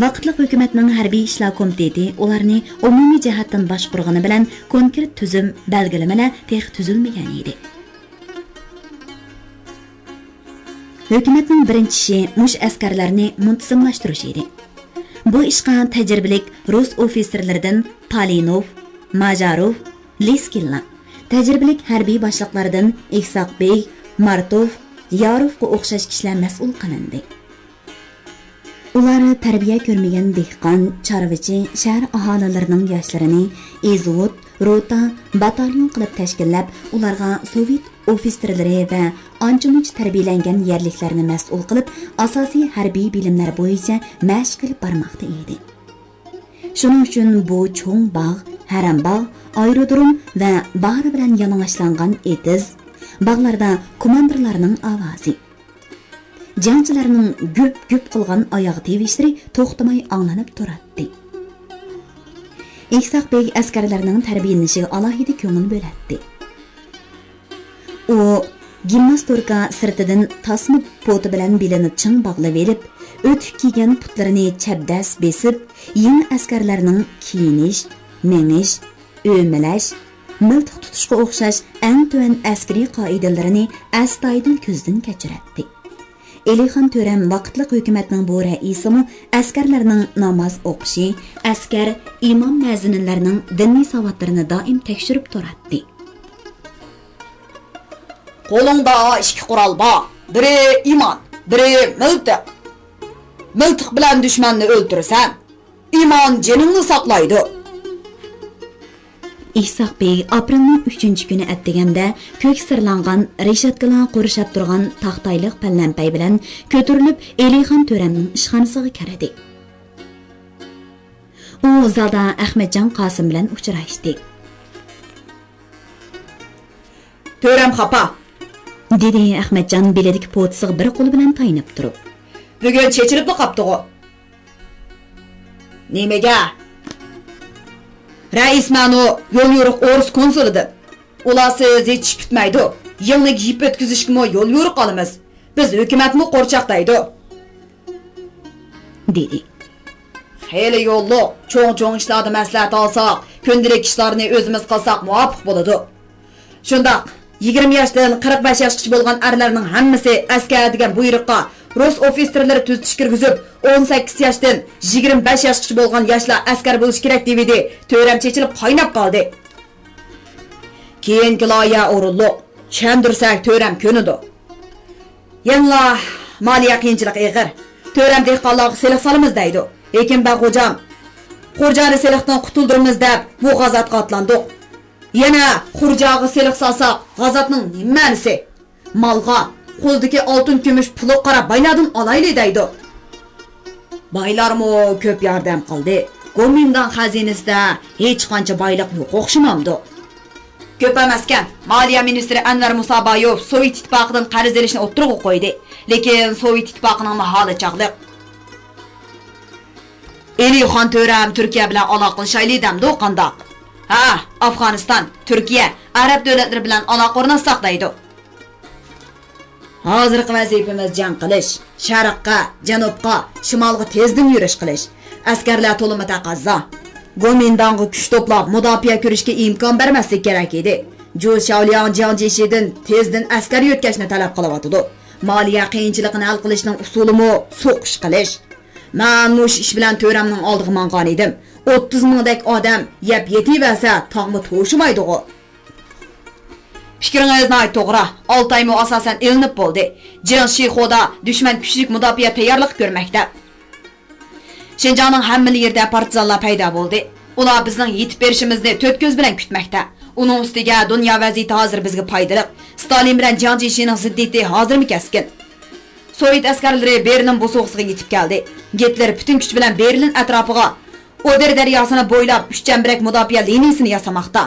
ۋاقىتلىق ھۆكۈمەتنىڭ ھەربىي ئىشلار كومىتېتى ئۇلارنى ئومۇمىي جەھەتتىن باشقۇرغىنى بىلەن، كونكرېت تۈزۈم، بەلگىلىمىلەر تېخى تۈزۈلمىگەن ئىدى. ھۆكۈمەتنىڭ بىرىنچى ئىشى مۇشۇ ئەسكەرلەرنى مۇنتىزىملاشتۇرۇش ئىدى. بۇ ئىشقا تەجرىبىلىك رۇس ئوفىتسېرلىرىدىن پالىنوف، ماژاروف، لىسكىنلا، تەجرىبىلىك ھەربىي باشلىقلاردىن ئىسھاق بېگ، مارتوف، ياروفقا ئوخشاش كىشىلەر مەسئۇل قىلىندى. ئۇلار تەربىيە كۆرمىگەن دېھقان، چارۋىچى، شەھەر ئاھالىلىرىنىڭ ياشلىرىنى ئىزۋود، روتا، باتاليون قىلىپ تەشكىللەپ، ئۇلارغا سوۋېت ئوفىتسېرلىرى ۋە ئانچە-مۇنچە تەربىيەلەنگەن يەرلىكلەرنى مەسئۇل قىلىپ، ئاساسىي ھەربىي بىلىملەر بويىچە مەشىق ئېلىپ بارماقتا ئىدى. شۇنىڭ ئۈچۈن بۇ چوڭ باغ، ھەرەمباغ، ئايرودروم ۋە باھار بىلەن يالىڭاچلانغان ئېتىز، باغلاردا كوماندىرلارنىڭ ئاۋازى، جەڭچىلەرنىڭ گۈپ-گۈپ قىلغان ئاياغ تىۋىشلىرى توختىماي ئاڭلىنىپ تۇراتتى. ئىسھاق بېگ ئەسكەرلەرنىڭ تەربىيەلىنىشىگە ئالاھىدە كۆڭۈل بۆلەتتى. ئۇ گىمناستوركا سىرتىدىن تاسما پوتا بىلەن بېلىنى چىڭ باغلىۋېلىپ، ئۆتۈك كىيگەن پۇتلىرىنى چەبدەس بېسىپ، يېڭى ئەسكەرلەرنىڭ كىيىنىش، مېڭىش، ئۆمىلەش، مىلتىق تۇتۇشقا ئوخشاش ئەڭ تۆۋەن ئەسكىرىي قائىدىلىرىنى ئەستايىدىل كۆزدىن كەچۈرەتتى. ئېلىخان تۆرەم ۋاقىتلىق ھۆكۈمەتنىڭ بۇ رەئىسىمۇ ئەسكەرلەرنىڭ ناماز ئوقۇشى، ئەسكەر، ئىمام مەزىنلەرنىڭ دىنىي ساۋاتلىرىنى دائىم تەكشۈرۈپ تۇراتتى. قولۇڭدا ئىككى قورال بار، بىرى ئىمان، بىرى مىلتىق. مىلتىق بىلەن دۈشمەننى ئۆلتۈرىسەن، ئىمان جېنىڭنى ساقلايدۇ. ئىسھاق بېگ ئاپرېلنىڭ ئۈچىنچى كۈنى ئەتىگەندە كۆك سىرلانغان رېشاتكىلار قورشاپ تۇرغان تاختايلىق پەلەمپەي بىلەن كۆتۈرۈلۈپ ئېلىخان تۆرەمنىڭ ئىشخانىسىغا كىردى. ئۇ زالدا ئەخمەتجان قاسىم بىلەن ئۇچراشتى. تۆرەم خاپا، دېدى ئەخمەتجان بېلىدىكى پوتىسىغا بىر قولى بىلەن تايىنىپ تۇرۇپ. بۈگۈن چېچىلىپلا قاپتىغۇ. نېمىگە؟ رەئىس مەنۇ يول يورۇق ئورۇس كونسۇلىدىن. ئۇلارسىز ھېچ ئىش پۈتمەيدۇ. يىڭنىگە يىپ ئۆتكۈزۈشكىمۇ يول يورۇق ئالىمىز. بىز ھۆكۈمەتمۇ قورچاق دەيدۇ. دېدى. خېلى يوللۇق، چوڭ-چوڭ ئىشلاردا مەسلىھەت ئالساق، كۈندىلىك ئىشلارنى ئۆزىمىز قىلساق مۇۋاپىق بولىدۇ. شۇنداق، يىگىرمە ياشتىن قىرىق بەش ياشقىچە بولغان ئەرلەرنىڭ ھەممىسى ئەسكەر دېگەن بۇيرۇققا رۇس ئوفىتسېرلىرى تۈزىتىش كىرگۈزۈپ، ئون سەككىز ياشتىن يىگىرمە بەش ياشقىچە بولغان ياشلار ئەسكەر بولۇشى كېرەك دېۋىدى. تۆرەم چېچىلىپ قايناپ قالدى. كېيىنكى لايىھە ئورۇنلۇق، چۈشەندۈرسەك تۆرەم كۆنىدۇ. يەنىلا مالىيە قىيىنچىلىقى ئېغىر. تۆرەم دېھقانلارغا سېلىق سالىمىز دەيدۇ. ھېكىم بەگ خوجام، خۇرجانى سېلىقتىن قۇتۇلدۇرىمىز دەپ بۇ غازاتقا ئاتلاندۇق. يەنە خۇرجاغا سېلىق سالساق، غازاتنىڭ نېمە مەنىسى؟ مالغا، قولدىكى ئالتۇن كۈمۈش پۇلىغا قاراپ بايلاردىن ئالايلى دەيدۇ. بايلارمۇ كۆپ ياردەم قىلدى. گومىنداڭ خەزىنىسىدە ھېچقانچە بايلىق يوق ئوخشىمامدۇ؟ كۆپ ئەمەسكەن، مالىيە مىنىستىرى ئەنۋەر مۇسابايېۋ سوۋېت ئىتتىپاقىدىن قەرز ئېلىشنى ئوتتۇرىغا قويدى. لېكىن سوۋېت ئىتتىپاقىنىڭمۇ ھالى چاغلىق. ئېلىخان تۆرەم تۈركىيە بىلەن ئالاقىلىشايلى دەمدۇ قانداق؟ ھە، ئافغانىستان، تۈركىيە، ئەرەب دۆلەتلىرى بىلەن ئالاقە ئورناتساق دەيدۇ. ھازىرقى ۋەزىپىمىز جەڭ قىلىش، شەرققە، جەنۇبقا، شىمالغا تېزدىن يۈرۈش قىلىش. ئەسكەرلەر تولىمۇ تەقەززا. گومىنداڭغا كۈچ توپلاپ، مۇداپىئە كۆرۈشكە ئىمكان بەرمەسلىك كېرەك ئىدى. جۇ شياۋلياڭ جياڭ جيېشىدىن تېزدىن ئەسكەر يۆتكەشنى تەلەپ قىلىۋاتىدۇ. مالىيە قىيىنچىلىقىنى ھەل قىلىشنىڭ ئۇسۇلىمۇ سوقۇش قىلىش. مەن مۇشۇ ئىش بىلەن تۆرەمنىڭ ئالدىغا ماڭغان ئىدىم. ئوتتۇز مىڭدەك ئادەم يەپ يېتىۋەرسە، تاغمۇ توشىمايدىغۇ. پىكرىڭىز ناھايىتى توغرا. ئالتايمۇ ئاساسەن ئېلىنىپ بولدى. جياڭ شىخۇدا دۈشمەن كۈچلۈك مۇداپىئە تەييارلىقى كۆرمەكتە. شىنجاڭنىڭ ھەممىلا يېرىدە پارتىزانلار پەيدا بولدى. ئۇلار بىزنىڭ يېتىپ بېرىشىمىزنى تۆت كۆز بىلەن كۈتمەكتە. ئۇنىڭ ئۈستىگە دۇنيا ۋەزىيىتى ھازىر بىزگە پايدىلىق. ستالىن بىلەن جياڭ جيېشىنىڭ زىددىيىتى ھازىرمۇ كەسكىن. سوۋېت ئەسكەرلىرى بېرلىن بوسۇغىسىغا يېتىپ كەلدى. گىتلېر پۈتۈن كۈچى بىلەن بېرلىن ئەتراپىغا ئودېر دەرياسىنى بويلاپ ئۈچ چەمبىرەك مۇداپىئە لىنىيىسىنى ياسىماقتا.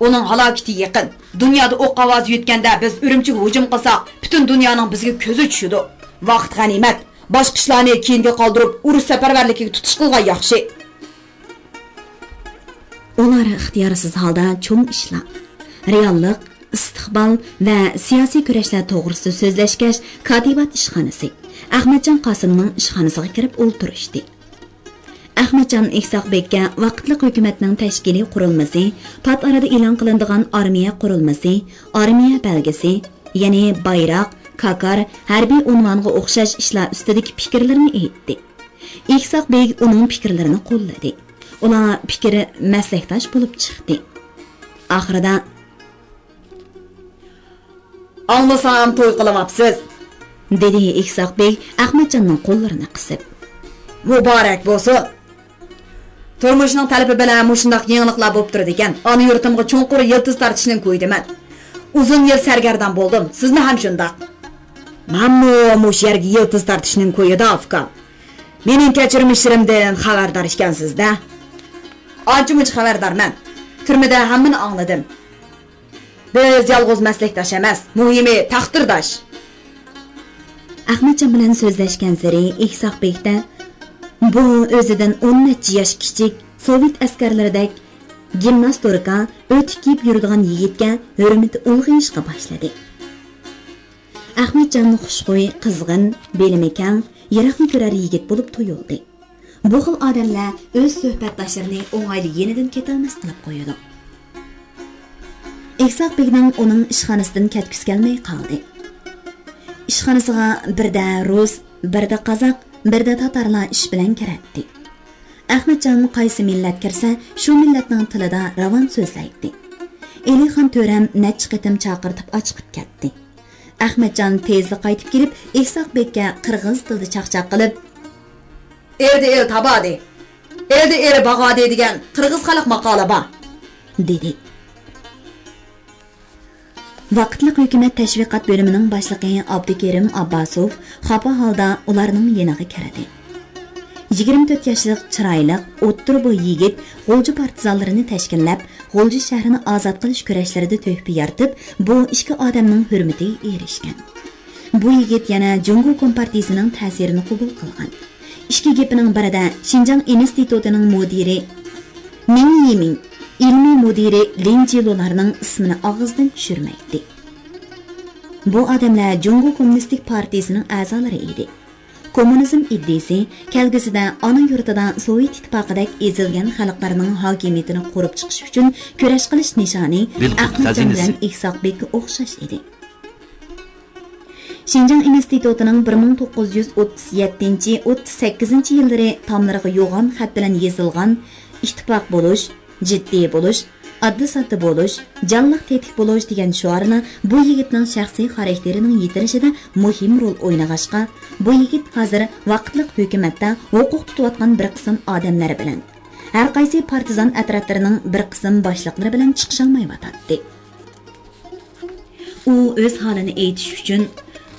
ئۇنىڭ ھالاكىتى يېقىن. دۇنيادا ئوق ئاۋازى يۆتكەندە بىز ئۈرۈمچىگە ھۇجۇم قىلساق، پۈتۈن دۇنيانىڭ بىزگە كۆزى چۈشىدۇ. ۋاقىت غەنىيمەت. باشقا ئىشلارنى كېيىنگە قالدۇرۇپ، ئۇرۇش سەپەرۋەرلىكىگە تۇتۇش قىلغان ياخشى. ئۇلار ئىختىيارسىز ھالدا چوڭ ئىشلار، رېئاللىق، ئىستىقبال ۋە سىياسىي كۈرەشلەر توغرىسىدا سۆزلەشكەچ، كاتىبات ئىشخانىسى، ئەخمەتجان قاسىمنىڭ ئىشخانىسىغا كىرىپ ئولتۇرۇشتى. ئەخمەتجان ئىسھاق بېگكە ۋاقىتلىق ھۆكۈمەتنىڭ تەشكىلىي قۇرۇلمىسى، پات ئارىدا ئېلان قىلىنىدىغان ئارمىيە قۇرۇلمىسى، ئارمىيە بەلگىسى، يەنى بايراق، كاكار، ھەربىي ئۇنۋانغا ئوخشاش ئىشلار ئۈستىدىكى پىكىرلىرىنى ئېيتتى. ئىسھاق بېگ ئۇنىڭ پىكىرلىرىنى قوللىدى. ئۇلار پىكىر مەسلەكداش بولۇپ چىقتى. ئاخىرىدا، ئاڭلىسام توي قىلىۋاپسىز، دېدى ئىسھاق بېگ ئەخمەتجاننىڭ قوللىرىنى قىسىپ. مۇبارەك بولسۇن! تۇرمۇشنىڭ تەلىپى بىلەن مۇشۇنداق يېڭىلىقلار بولۇپ تۇرىدىكەن. ئانا يۇرتۇمغا چوڭقۇر يىلتىز تارتىشنىڭ كويىدىمەن. ئۇزۇن يىل سەرگەردان بولدۇم، سىزمۇ ھەم شۇنداق. مەنمۇ مۇشۇ يەرگە يىلتىز تارتىشنىڭ كويىدا، ئۇكام. مېنىڭ كەچۈرمىشلىرىمدىن خەۋەردار ئىكەنسىز-دە. ئانچە-مۇنچە خەۋەردارمەن. تۈرمىدە ھەممىنى ئاڭلىدىم. بىز يالغۇز مەسلەكداش ئەمەس، مۇھىمى تەقدىرداش. ئەخمەتجان بىلەن سۆزلەشكەنسېرى ئىسھاق بېگدە بۇ ئۆزىدىن ئون نەچچە ياش كىچىك، سوۋېت ئەسكەرلىرىدەك گىمناستوركا، ئۆتۈك كىيىپ يۈرىدىغان يىگىتكە ھۆرمىتى ئۇلغىيىشقا باشلىدى. ئەخمەتجان خۇشخۇي، قىزغىن، بىلىمى كەڭ، يىراقنى كۆرەر يىگىت بولۇپ تۇيۇلدى. بۇ خىل ئادەملەر ئۆز سۆھبەتداشلىرىنى ئوڭايلا يېنىدىن كېتەلمەس قىلىپ قويىدۇ. ئىسھاق بېگنىڭ ئۇنىڭ ئىشخانىسىدىن كەتكۈسى كەلمەي قالدى. ئىشخانىسىغا بىردە رۇس، بىردە قازاق، بىردە تاتارلار ئىش بىلەن كىرەتتى. ئەخمەتجان قايسى مىللەت كىرسە، شۇ مىللەتنىڭ تىلىدا راۋان سۆزلەيتتى. ئېلىخان تۆرەم نەچچە قېتىم چاقىرتىپ ئاچىقىپ كەتتى. ئەخمەتجان تېزلا قايتىپ كېلىپ، ئىسھاق بېگكە قىرغىز تىلىدا چاقچاق قىلىپ، «ئېرىدە ئېرى تابادى، ئېرىدە ئېرى باغادى دېگەن قىرغىز خەلق ماقالى بار» دېدى. ۋاقىتلىق ھۆكۈمەت تەشۋىقات بۆلۈمىنىڭ باشلىقى ئابدۇكېرىم ئابباسوف خاپا ھالدا ئۇلارنىڭ يېنىغا كىردى. يىگىرمە تۆت ياشلىق چىرايلىق، ئوتتۇرا بوي يىگىت غۇلجا پارتىزانلىرىنى تەشكىللەپ، غۇلجا شەھىرىنى ئازاد قىلىش كۈرەشلىرىدە تۆھپە يارىتىپ، بۇ ئىككى ئادەمنىڭ ھۆرمىتىگە ئېرىشكەن. بۇ يىگىت يەنە جۇڭگو كومپارتىيىسىنىڭ تەسىرىنى قوبۇل قىلغان. ئىككى گېپىنىڭ بىرىدە شىنجاڭ ئىنستىتۇتىنىڭ مۇدىرى مېڭ يىمىڭ، ئىلمىي مۇدىرى لىن جىلۇلارنىڭ ئىسمىنى ئاغزىدىن چۈشۈرمەيتتى. بۇ ئادەملەر جۇڭگو كوممۇنىستىك پارتىيىسىنىڭ ئەزالىرى ئىدى. كوممۇنىزم ئىدىيىسى كەلگۈسىدە ئانا يۇرتىدا سوۋېت ئىتتىپاقىدەك ئېزىلگەن خەلقلەرنىڭ ھاكىمىيىتىنى قۇرۇپ چىقىش ئۈچۈن كۈرەش قىلىش نىشانى ئەخمەتجان بىلەن ئىسھاق بېگكە ئوخشاش ئىدى. شىنجاڭ ئىنستىتۇتىنىڭ بىر مىڭ توققۇز يۈز ئوتتۇز يەتتىنچى، ئوتتۇز سەككىزىنچى يىللىرى تاملىرىغا يوغان خەت بىلەن يېزىلغان «ئىتتىپاق بولۇش، جىددىي بولۇش، ئاددىي-ساددا بولۇش، جانلىق تېتىك بولۇش» دېگەن شوئارلار بۇ يىگىتنىڭ شەخسىي خاراكتېرىنىڭ يېتىلىشىدە مۇھىم رول ئوينىغاچقا، بۇ يىگىت ھازىر ۋاقىتلىق ھۆكۈمەتتە ھوقۇق تۇتۇۋاتقان بىر قىسىم ئادەملەر بىلەن، ھەرقايسى پارتىزان ئەترەتلىرىنىڭ بىر قىسىم باشلىقلىرى بىلەن چىقىشالمايۋاتاتتى. ئۇ ئۆز ھالىنى ئېيتىش ئۈچۈن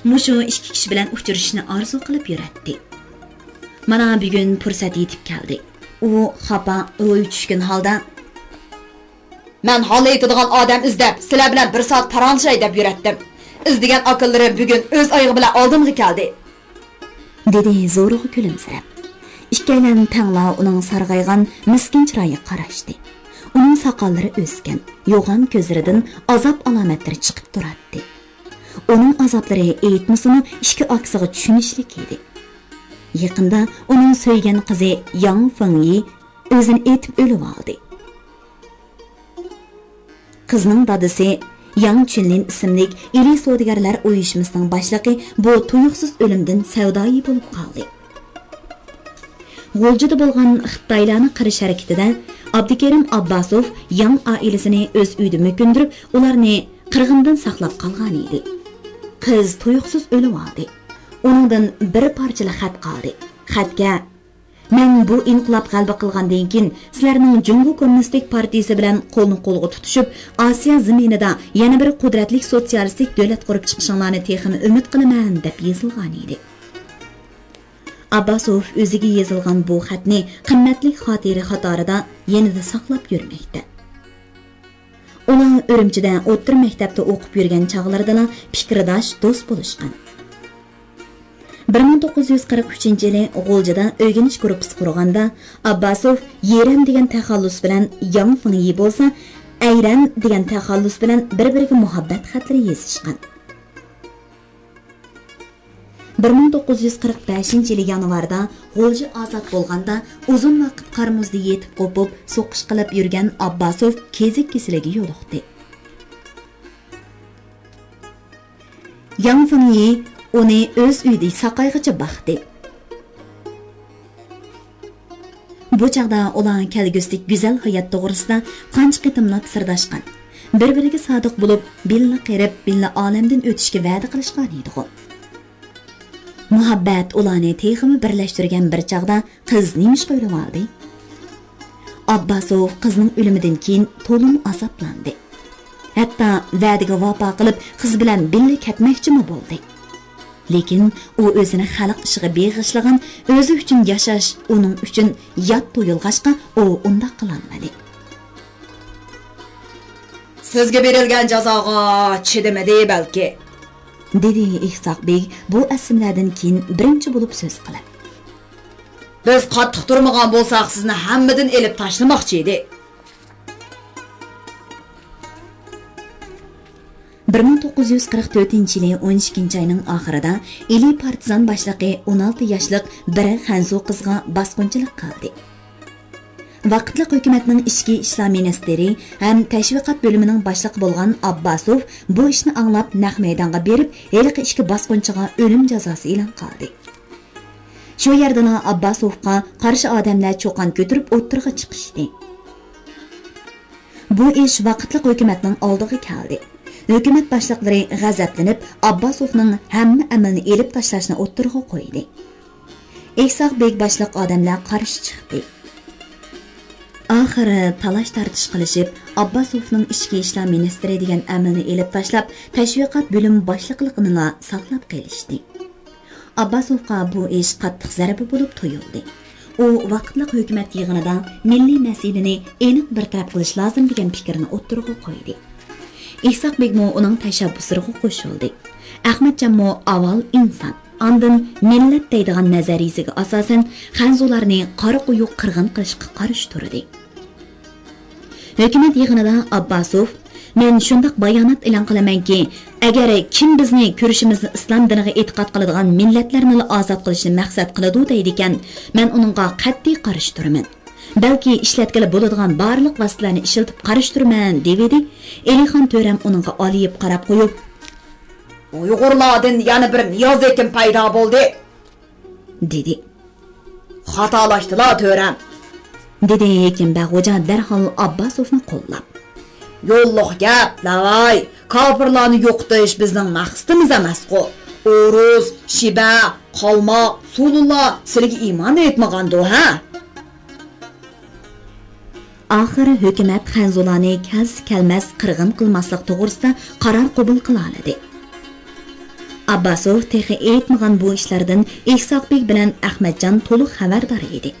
مۇشۇ ئىككى كىشى بىلەن ئۇچرىشىشنى ئارزۇ قىلىپ يۈرەتتى. مانا بۈگۈن پۇرسەت يېتىپ كەلدى. ئۇ خاپا، روھى چۈشكەن ھالدا، «مەن ھاللىيىتىدىغان ئادەم ئىزدەپ، سىلەر بىلەن بىر سائەت پاراڭلىشاي دەپ يۈرەتتىم. ئىزدىگەن ئاكىلىرىم بۈگۈن ئۆز ئايىغى بىلەن ئالدىمغا كەلدى.» دېدى زورىغا كۈلۈمسىرەپ. ئىككىيلەن تەڭلا ئۇنىڭ سارغايغان، مىسكىن چىرايىغا قاراشتى. ئۇنىڭ ساقاللىرى ئۆسكەن، يوغان كۆزلىرىدىن ئازاب ئالامەتلىرى چىقىپ تۇراتتى. ئۇنىڭ ئازابلىرى ئېيتمىسىمۇ، ئىككى ئاكىسىغا چۈشىنىشلىك ئىدى. يېقىندا ئۇنىڭ سۆيگەن قىزى ياڭ فېڭيى ئۆزىنى ئېتىپ ئۆلۈۋالدى. قىزنىڭ دادىسى ياڭ چۈنلىن ئىسىملىك ئىلى سودىگەرلەر ئۇيۇشمىسىنىڭ باشلىقى بۇ تۇيۇقسىز ئۆلۈمدىن سەۋدايى بولۇپ قالدى. غۇلجىدا بولغان خىتايلارنىڭ قىرىش ھەرىكىتىدە ئابدۇكېرىم ئابباسوف ياڭ ئائىلىسىنى ئۆز ئۆيىدە مۆكۈندۈرۈپ، ئۇلارنى قىرغىندىن ساقلاپ قالغان ئىدى. قىز تۇيۇقسىز ئۆلۈۋالدى. ئۇنىڭدىن بىر پارچىلا خەت قالدى. خەتكە، «مەن بۇ ئىنقىلاب غەلىبە قىلغاندىن كېيىن، سىلەرنىڭ جۇڭگو كوممۇنىستىك پارتىيىسى بىلەن قولنى قولغا تۇتۇشۇپ، ئاسىيا زېمىنىدا يەنە بىر قۇدرەتلىك سوتسىيالىستىك دۆلەت قۇرۇپ چىقىشىڭلارنى تېخىمۇ ئۈمىد قىلىمەن» دەپ يېزىلغان ئىدى. ئابباسوف ئۆزىگە يېزىلغان بۇ خەتنى قىممەتلىك خاتىرە قاتارىدا يەنىلا ساقلاپ يۈرمەكتە. ئۇلار ئۈرۈمچىدە ئوتتۇرا مەكتەپتە ئوقۇپ يۈرگەن چاغلىرىدىلا پىكىرداش، دوست بولۇشقان. بىر مىڭ توققۇز يۈز قىرىق ئۈچىنچى يىلى غۇلجىدا ئۆگىنىش گۇرۇپپىسى قۇرغاندا، ئابباسوف يېرەن دېگەن تەخەللۇس بىلەن، ياڭ فېڭيى بولسا ئەيرەن دېگەن تەخەللۇس بىلەن بىر-بىرىگە مۇھەببەت خەتلىرى يېزىشقان. بىر مىڭ توققۇز يۈز قىرىق بەشىنچى يىلى يانۋاردا غۇلجا ئازاد بولغاندا، ئۇزۇن ۋاقىت قارا مۇزدا يېتىپ قوپۇپ، سوقۇش قىلىپ يۈرگەن ئابباسوف كېزىك كېسىلىگە يولۇقتى. ياڭ فېڭيى ئۇنى ئۆز ئۆيىدە ساقايغىچە باقتى. بۇ چاغدا ئۇلار كەلگۈسىدىكى گۈزەل ھايات توغرىسىدا قانچە قېتىملاپ سىرداشقان، بىر-بىرىگە سادىق بولۇپ، بىللە قېرىپ، بىللە ئالەمدىن ئۆتۈشكە ۋەدە قىلىشقان ئىدىغۇ. مۇھەببەت ئۇلارنى تېخىمۇ بىرلەشتۈرگەن بىر چاغدا قىز نېمىشقا ئۆلۈۋالدى؟ ئابباسوف قىزنىڭ ئۆلۈمىدىن كېيىن تولىمۇ ئازابلاندى. ھەتتا ۋەدىگە ۋاپا قىلىپ، قىز بىلەن بىللە كەتمەكچىمۇ بولدى. لېكىن ئۇ ئۆزىنى خەلق ئىشىغا بېغىشلىغان، ئۆزى ئۈچۈن ياشاش ئۇنىڭ ئۈچۈن يات تۇيۇلغاچقا، ئۇ ئۇنداق قىلالمىدى. سىزگە بېرىلگەن جازاغا چىدىمىدى بەلكى، دېدى ئىسھاق بېگ بۇ ئەسلىمىلەردىن كېيىن بىرىنچى بولۇپ سۆز قىلىپ. بىز قاتتىق تۇرمىغان بولساق، سىزنى ھەممىدىن ئېلىپ تاشلىماقچى ئىدى. بىر مىڭ توققۇز يۈز قىرىق تۆتىنچى يىلى ئون ئىككىنچى ئاينىڭ ئاخىرىدا ئىلى پارتىزان باشلىقى ئون ئالتە ياشلىق بىر خەنزۇ قىزغا باسقۇنچىلىق قىلدى. ۋاقىتلىق ھۆكۈمەتنىڭ ئىچكى ئىشلار مىنىستىرى ھەم تەشۋىقات بۆلۈمىنىڭ باشلىقى بولغان ئابباسوف بۇ ئىشنى ئاڭلاپ، نەق مەيدانغا بېرىپ، ھېلىقى ئىككى باسقۇنچىغا ئۆلۈم جازاسى ئېلان قىلدى. شۇ يەردىلا ئابباسوفقا قارشى ئادەملەر چۇقان كۆتۈرۈپ ئوتتۇرىغا چىقىشتى. بۇ ئىش ۋاقىتلىق ھۆكۈمەتنىڭ ئالدىغا كەلدى. ھۆكۈمەت باشلىقلىرى غەزەپلىنىپ، ئابباسوفنىڭ ھەممە ئەمىلىنى ئېلىپ تاشلاشنى ئوتتۇرىغا قويدى. ئىسھاق بېگ باشلىق ئادەملەر قارشى چىقتى. ئاخىرى تالاش-تارتىش قىلىشىپ، ئابباسوفنىڭ ئىچكى ئىشلار مىنىستىرى دېگەن ئەمىلنى ئېلىپ تاشلاپ، تەشۋىقات بۆلۈم باشلىقلىقىنىلا ساقلاپ قېلىشتى. ئابباسوفقا بۇ ئىش قاتتىق زەربە بولۇپ تۇيۇلدى. ئۇ ۋاقىتلىق ھۆكۈمەت يىغىنىدا مىللىي مەسىلىنى ئېنىق بىر تەرەپ قىلىش لازىم دېگەن پىكىرنى ئوتتۇرىغا قويدى. ئىسھاق بېگمۇ ئۇنىڭ تەشەببۇسلىرىغا قوشۇلدى. ئەخمەتجانمۇ ئاۋۋال ئىنسان، ئاندىن مىللەت دەيدىغان نەزەرىيىسىگە ئاساسەن، خەنزۇلارنى قارا قويۇق قىرغىن قىلىشقا قارشى تۇردى. ھۆكۈمەت يىغىنىدا ئابباسوف مەن شۇنداق بايانات ئېلان قىلىمەنكى، ئەگەر كىم بىزنى كۈرىشىمىزنى ئىسلام دىنىغا ئېتىقاد قىلىدىغان مىللەتلەرنىلا ئازاد قىلىشنى مەقسەت قىلىدۇ دەيدىكەن، مەن ئۇنىڭغا قەتئىي قارشى تۇرىمەن. بەلكى ئىشلەتكىلى بولىدىغان بارلىق ۋاسىتىلەرنى ئىشلىتىپ قارشى تۇرىمەن، دېۋىدى. ئېلىخان تۆرەم ئۇنىڭغا ئالىيىپ قاراپ قويۇپ، ئۇيغۇرلاردىن يەنە بىر نىياز ھېكىم پەيدا بولدى، دېدى. خاتالاشتىلا، تۆرەم، دېدى ھېكىم بەگ خوجا دەرھال ئابباسوفنى قوللاپ. يوللۇق گەپ، لاۋاي، كاپىرلارنى يوقىتىش بىزنىڭ مەقسىتىمىز ئەمەسقۇ. ئورۇس، شىبە، قالماق، سۇلۇلار سىلىگە ئىمان ئېيتمىغاندۇ، ھە؟ ئاخىر ھۆكۈمەت خەنزۇلارنى كەلسە كەلمەس قىرغىن قىلماسلىق توغرىسىدا قارار قوبۇل قىلالىدى. ئابباسوف تېخى ئېيتمىغان بۇ ئىشلاردىن ئىسھاق بېگ بىلەن ئەخمەتجان تولۇق خەۋەردار ئىدى.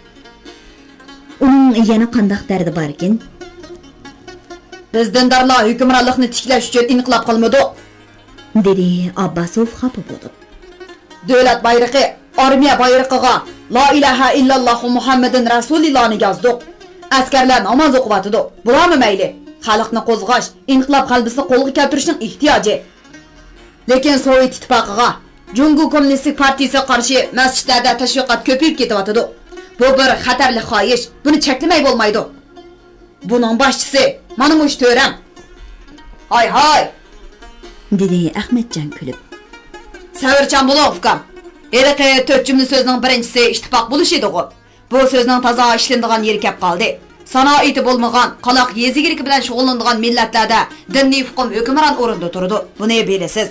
ئۇنىڭ يەنە قانداق دەردى باركىن؟ بىز دىندارلار ھۆكۈمرانلىقنى تىكلەش ئۈچۈن ئىنقىلاب قىلمىدۇق، دېدى ئابباسوف خاپا بولۇپ. دۆلەت بايرىقى، ئارمىيە بايرىقىغا لا ئىلاھە ئىللاللاھۇ مۇھەممەدۇن رەسۇلىللانى يازدۇق. ئەسكەرلەر ناماز ئوقۇۋاتىدۇ. بۇلارمۇ مەيلى. خەلقنى قوزغاش، ئىنقىلاب غەلىبىسىنى قولغا كەلتۈرۈشنىڭ ئېھتىياجى. لېكىن سوۋېت ئىتتىپاقىغا، جۇڭگو كوممۇنىستىك پارتىيىسىغا قارشى مەسچىتلەردە تەشۋىقات كۆپىيىپ كېتىۋاتىدۇ. بۇ بىر خەتەرلىك خاھىش. بۇنى چەكلىمەي بولمايدۇ. بۇنىڭ باشچىسى مانا مۇشۇ تۆرەم. ھاي ھاي! دېدى ئەخمەتجان كۈلۈپ. سەۋرچان بولۇڭ، ئۇكام. ھېلىقى تۆت جۈملە سۆزنىڭ بىرىنچىسى ئىتتىپاق بولۇش ئىدىغۇ. بۇ سۆزنىڭ تازا ئىشلىنىدىغان يېرى كەپ قالدى. سانائىتى بولمىغان، قالاق يېزا ئىگىلىكى بىلەن شۇغۇللىنىدىغان مىللەتلەردە دىنىي ئۇقۇم ھۆكۈمران ئورۇندا تۇرىدۇ. بۇنى بىلىسىز.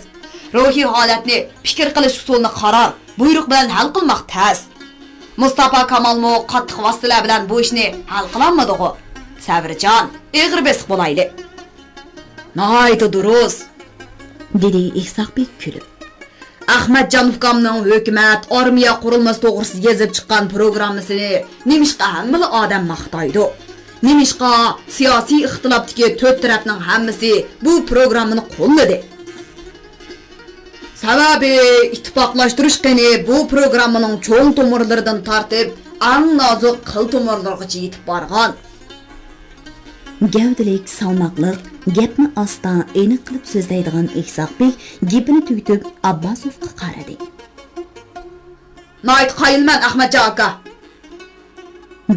روھىي ھالەتنى، پىكىر قىلىش ئۇسۇلىنى قارار، بۇيرۇق بىلەن ھەل قىلماق تەس. مۇستاپا كامالمۇ قاتتىق ۋاسىتىلەر بىلەن بۇ ئىشنى ھەل قىلالمىدىغۇ. سەۋرجان، ئېغىر بېسىق بولايلى. ناھايىتى دۇرۇس، دېدى ئىسھاق بېگ كۈلۈپ. ئەخمەتجان ئۇكامنىڭ ھۆكۈمەت، ئارمىيە قۇرۇلمىسى توغرىسىدا يېزىپ چىققان پروگراممىسىنى نېمىشقا ھەممىلا ئادەم ماختايدۇ؟ نېمىشقا سىياسىي ئىختىلاپتىكى تۆت تەرەپنىڭ ھەممىسى بۇ پروگراممىنى قوللىدى؟ سەۋەبى، ئىتتىپاقلاشتۇرۇش قېنى بۇ پروگراممىنىڭ چوڭ تومۇرلىرىدىن تارتىپ، ئەڭ نازۇك قىل تومۇرلىرىغىچە يېتىپ بارغان. گەۋدىلىك، سالماقلىق، گەپنى ئاستا، ئېنىق قىلىپ سۆزلەيدىغان ئىسھاق بېگ گېپىنى تۈگىتىپ، ئابباسوفقا قارىدى. ناھايىتى قايىلمەن، ئەخمەتجان ئاكا،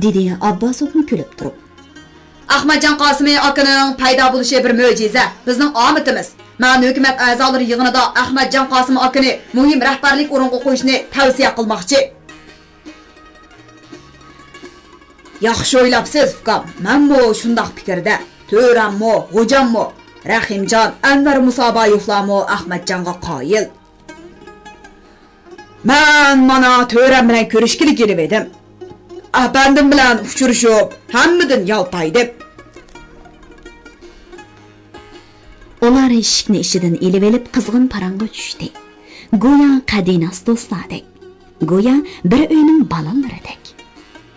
دېدى ئابباسوفمۇ كۈلۈپ تۇرۇپ. ئەخمەتجان قاسىمى ئاكىنىڭ پەيدا بولۇشى بىر مۆجىزە، بىزنىڭ ئامىتىمىز. مەن ھۆكۈمەت ئەزالىرى يىغىنىدا ئەخمەتجان قاسىم ئاكىنى مۇھىم رەھبەرلىك ئورۇنغا قويۇشنى تەۋسىيە قىلماقچى. ياخشى ئويلاپسىز، ئۇكام. مەنمۇ شۇنداق پىكىردە. تۆرەممۇ، غوجاممۇ، رەھىمجان، ئەنۋەر مۇسابايېۋلارمۇ ئەخمەتجانغا قايىل. مەن مانا تۆرەم بىلەن كۆرۈشكىلى كېلىۋىدىم. ئەپەندىم بىلەن ئۇچرىشىپ، ھەممىدىن يالتايدىم. ئۇلار ئىشىكنى ئىچىدىن ئېلىۋېلىپ، قىزغىن پاراڭغا چۈشتى. گويا قەدىناس دوستلاردەك. گويا بىر ئۆينىڭ بالىلىرىدەك.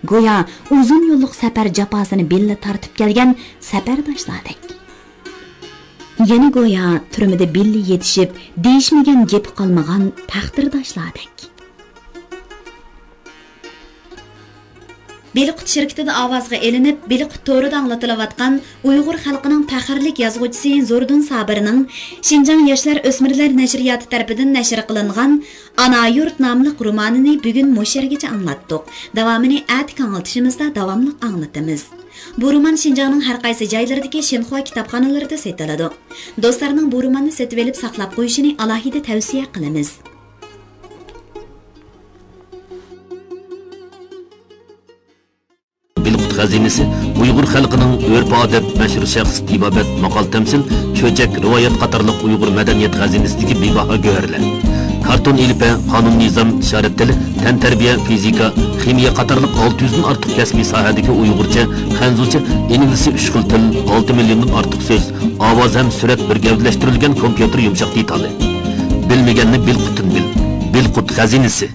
گويا ئۇزۇن يوللۇق سەپەر جاپاسىنى بىللە تارتىپ كەلگەن سەپەرداشلاردەك. يەنە گويا تۈرمىدە بىللە يېتىشىپ، دېيىشمىگەن گېپى قالمىغان تەقدىرداشلاردەك. بىلىقۇت شىركىتىدە ئاۋازغا ئېلىنىپ، بىلىقۇت تورىدا ئاڭلىتىلىۋاتقان ئۇيغۇر خەلقىنىڭ پەخىرلىك يازغۇچىسى زوردۇن سابىرنىڭ شىنجاڭ ياشلار ئۆسمۈرلەر نەشرىياتى تەرىپىدىن نەشر قىلىنغان ئانا يۇرت ناملىق رومانىنى بۈگۈن مۇشۇ يەرگىچە ئاڭلاتتۇق. داۋامىنى ئەتىكى ئاڭلىتىشىمىزدا داۋاملىق ئاڭلىتىمىز. بۇ رومان شىنجاڭنىڭ ھەر قايسى جايلىرىدىكى شىنخۇا كىتابخانىلىرىدا سېتىلىدۇ. دوستلارنىڭ بۇ روماننى سېتىۋېلىپ ساقلاپ قويۇشىنى ئالاھىدە تەۋسىيە قىلىمىز. بىلىقۇت خەزىنىسى ئۇيغۇر خەلقىنىڭ ئۆرپ-ئادەت، مەشھۇر شەخس، تېبابەت، ماقال-تەمسىل، چۆچەك، رىۋايەت قاتارلىق ئۇيغۇر مەدەنىيەت خەزىنىسىدىكى بىباھا گۆھەرلەر. كارتون ئېلىپبە، قانۇن-نىزام، ئىشارەت تىلى، تەنتەربىيە، فىزىكا، خىمىيە قاتارلىق ئالتە يۈزدىن ئارتۇق كەسپىي ساھەدىكى ئۇيغۇرچە، خەنزۇچە، ئىنگلىزچە ئۈچ خىل تىل، ئالتە مىليوندىن ئارتۇق سۆز، ئاۋاز ھەم سۈرەت بىر گەۋدىلەشتۈرۈلگەن كومپيۇتېر يۇمشاق دېتالى. بىلمىگەننى بىلقۇتتىن بىل. بىلقۇت خەزىنىسى.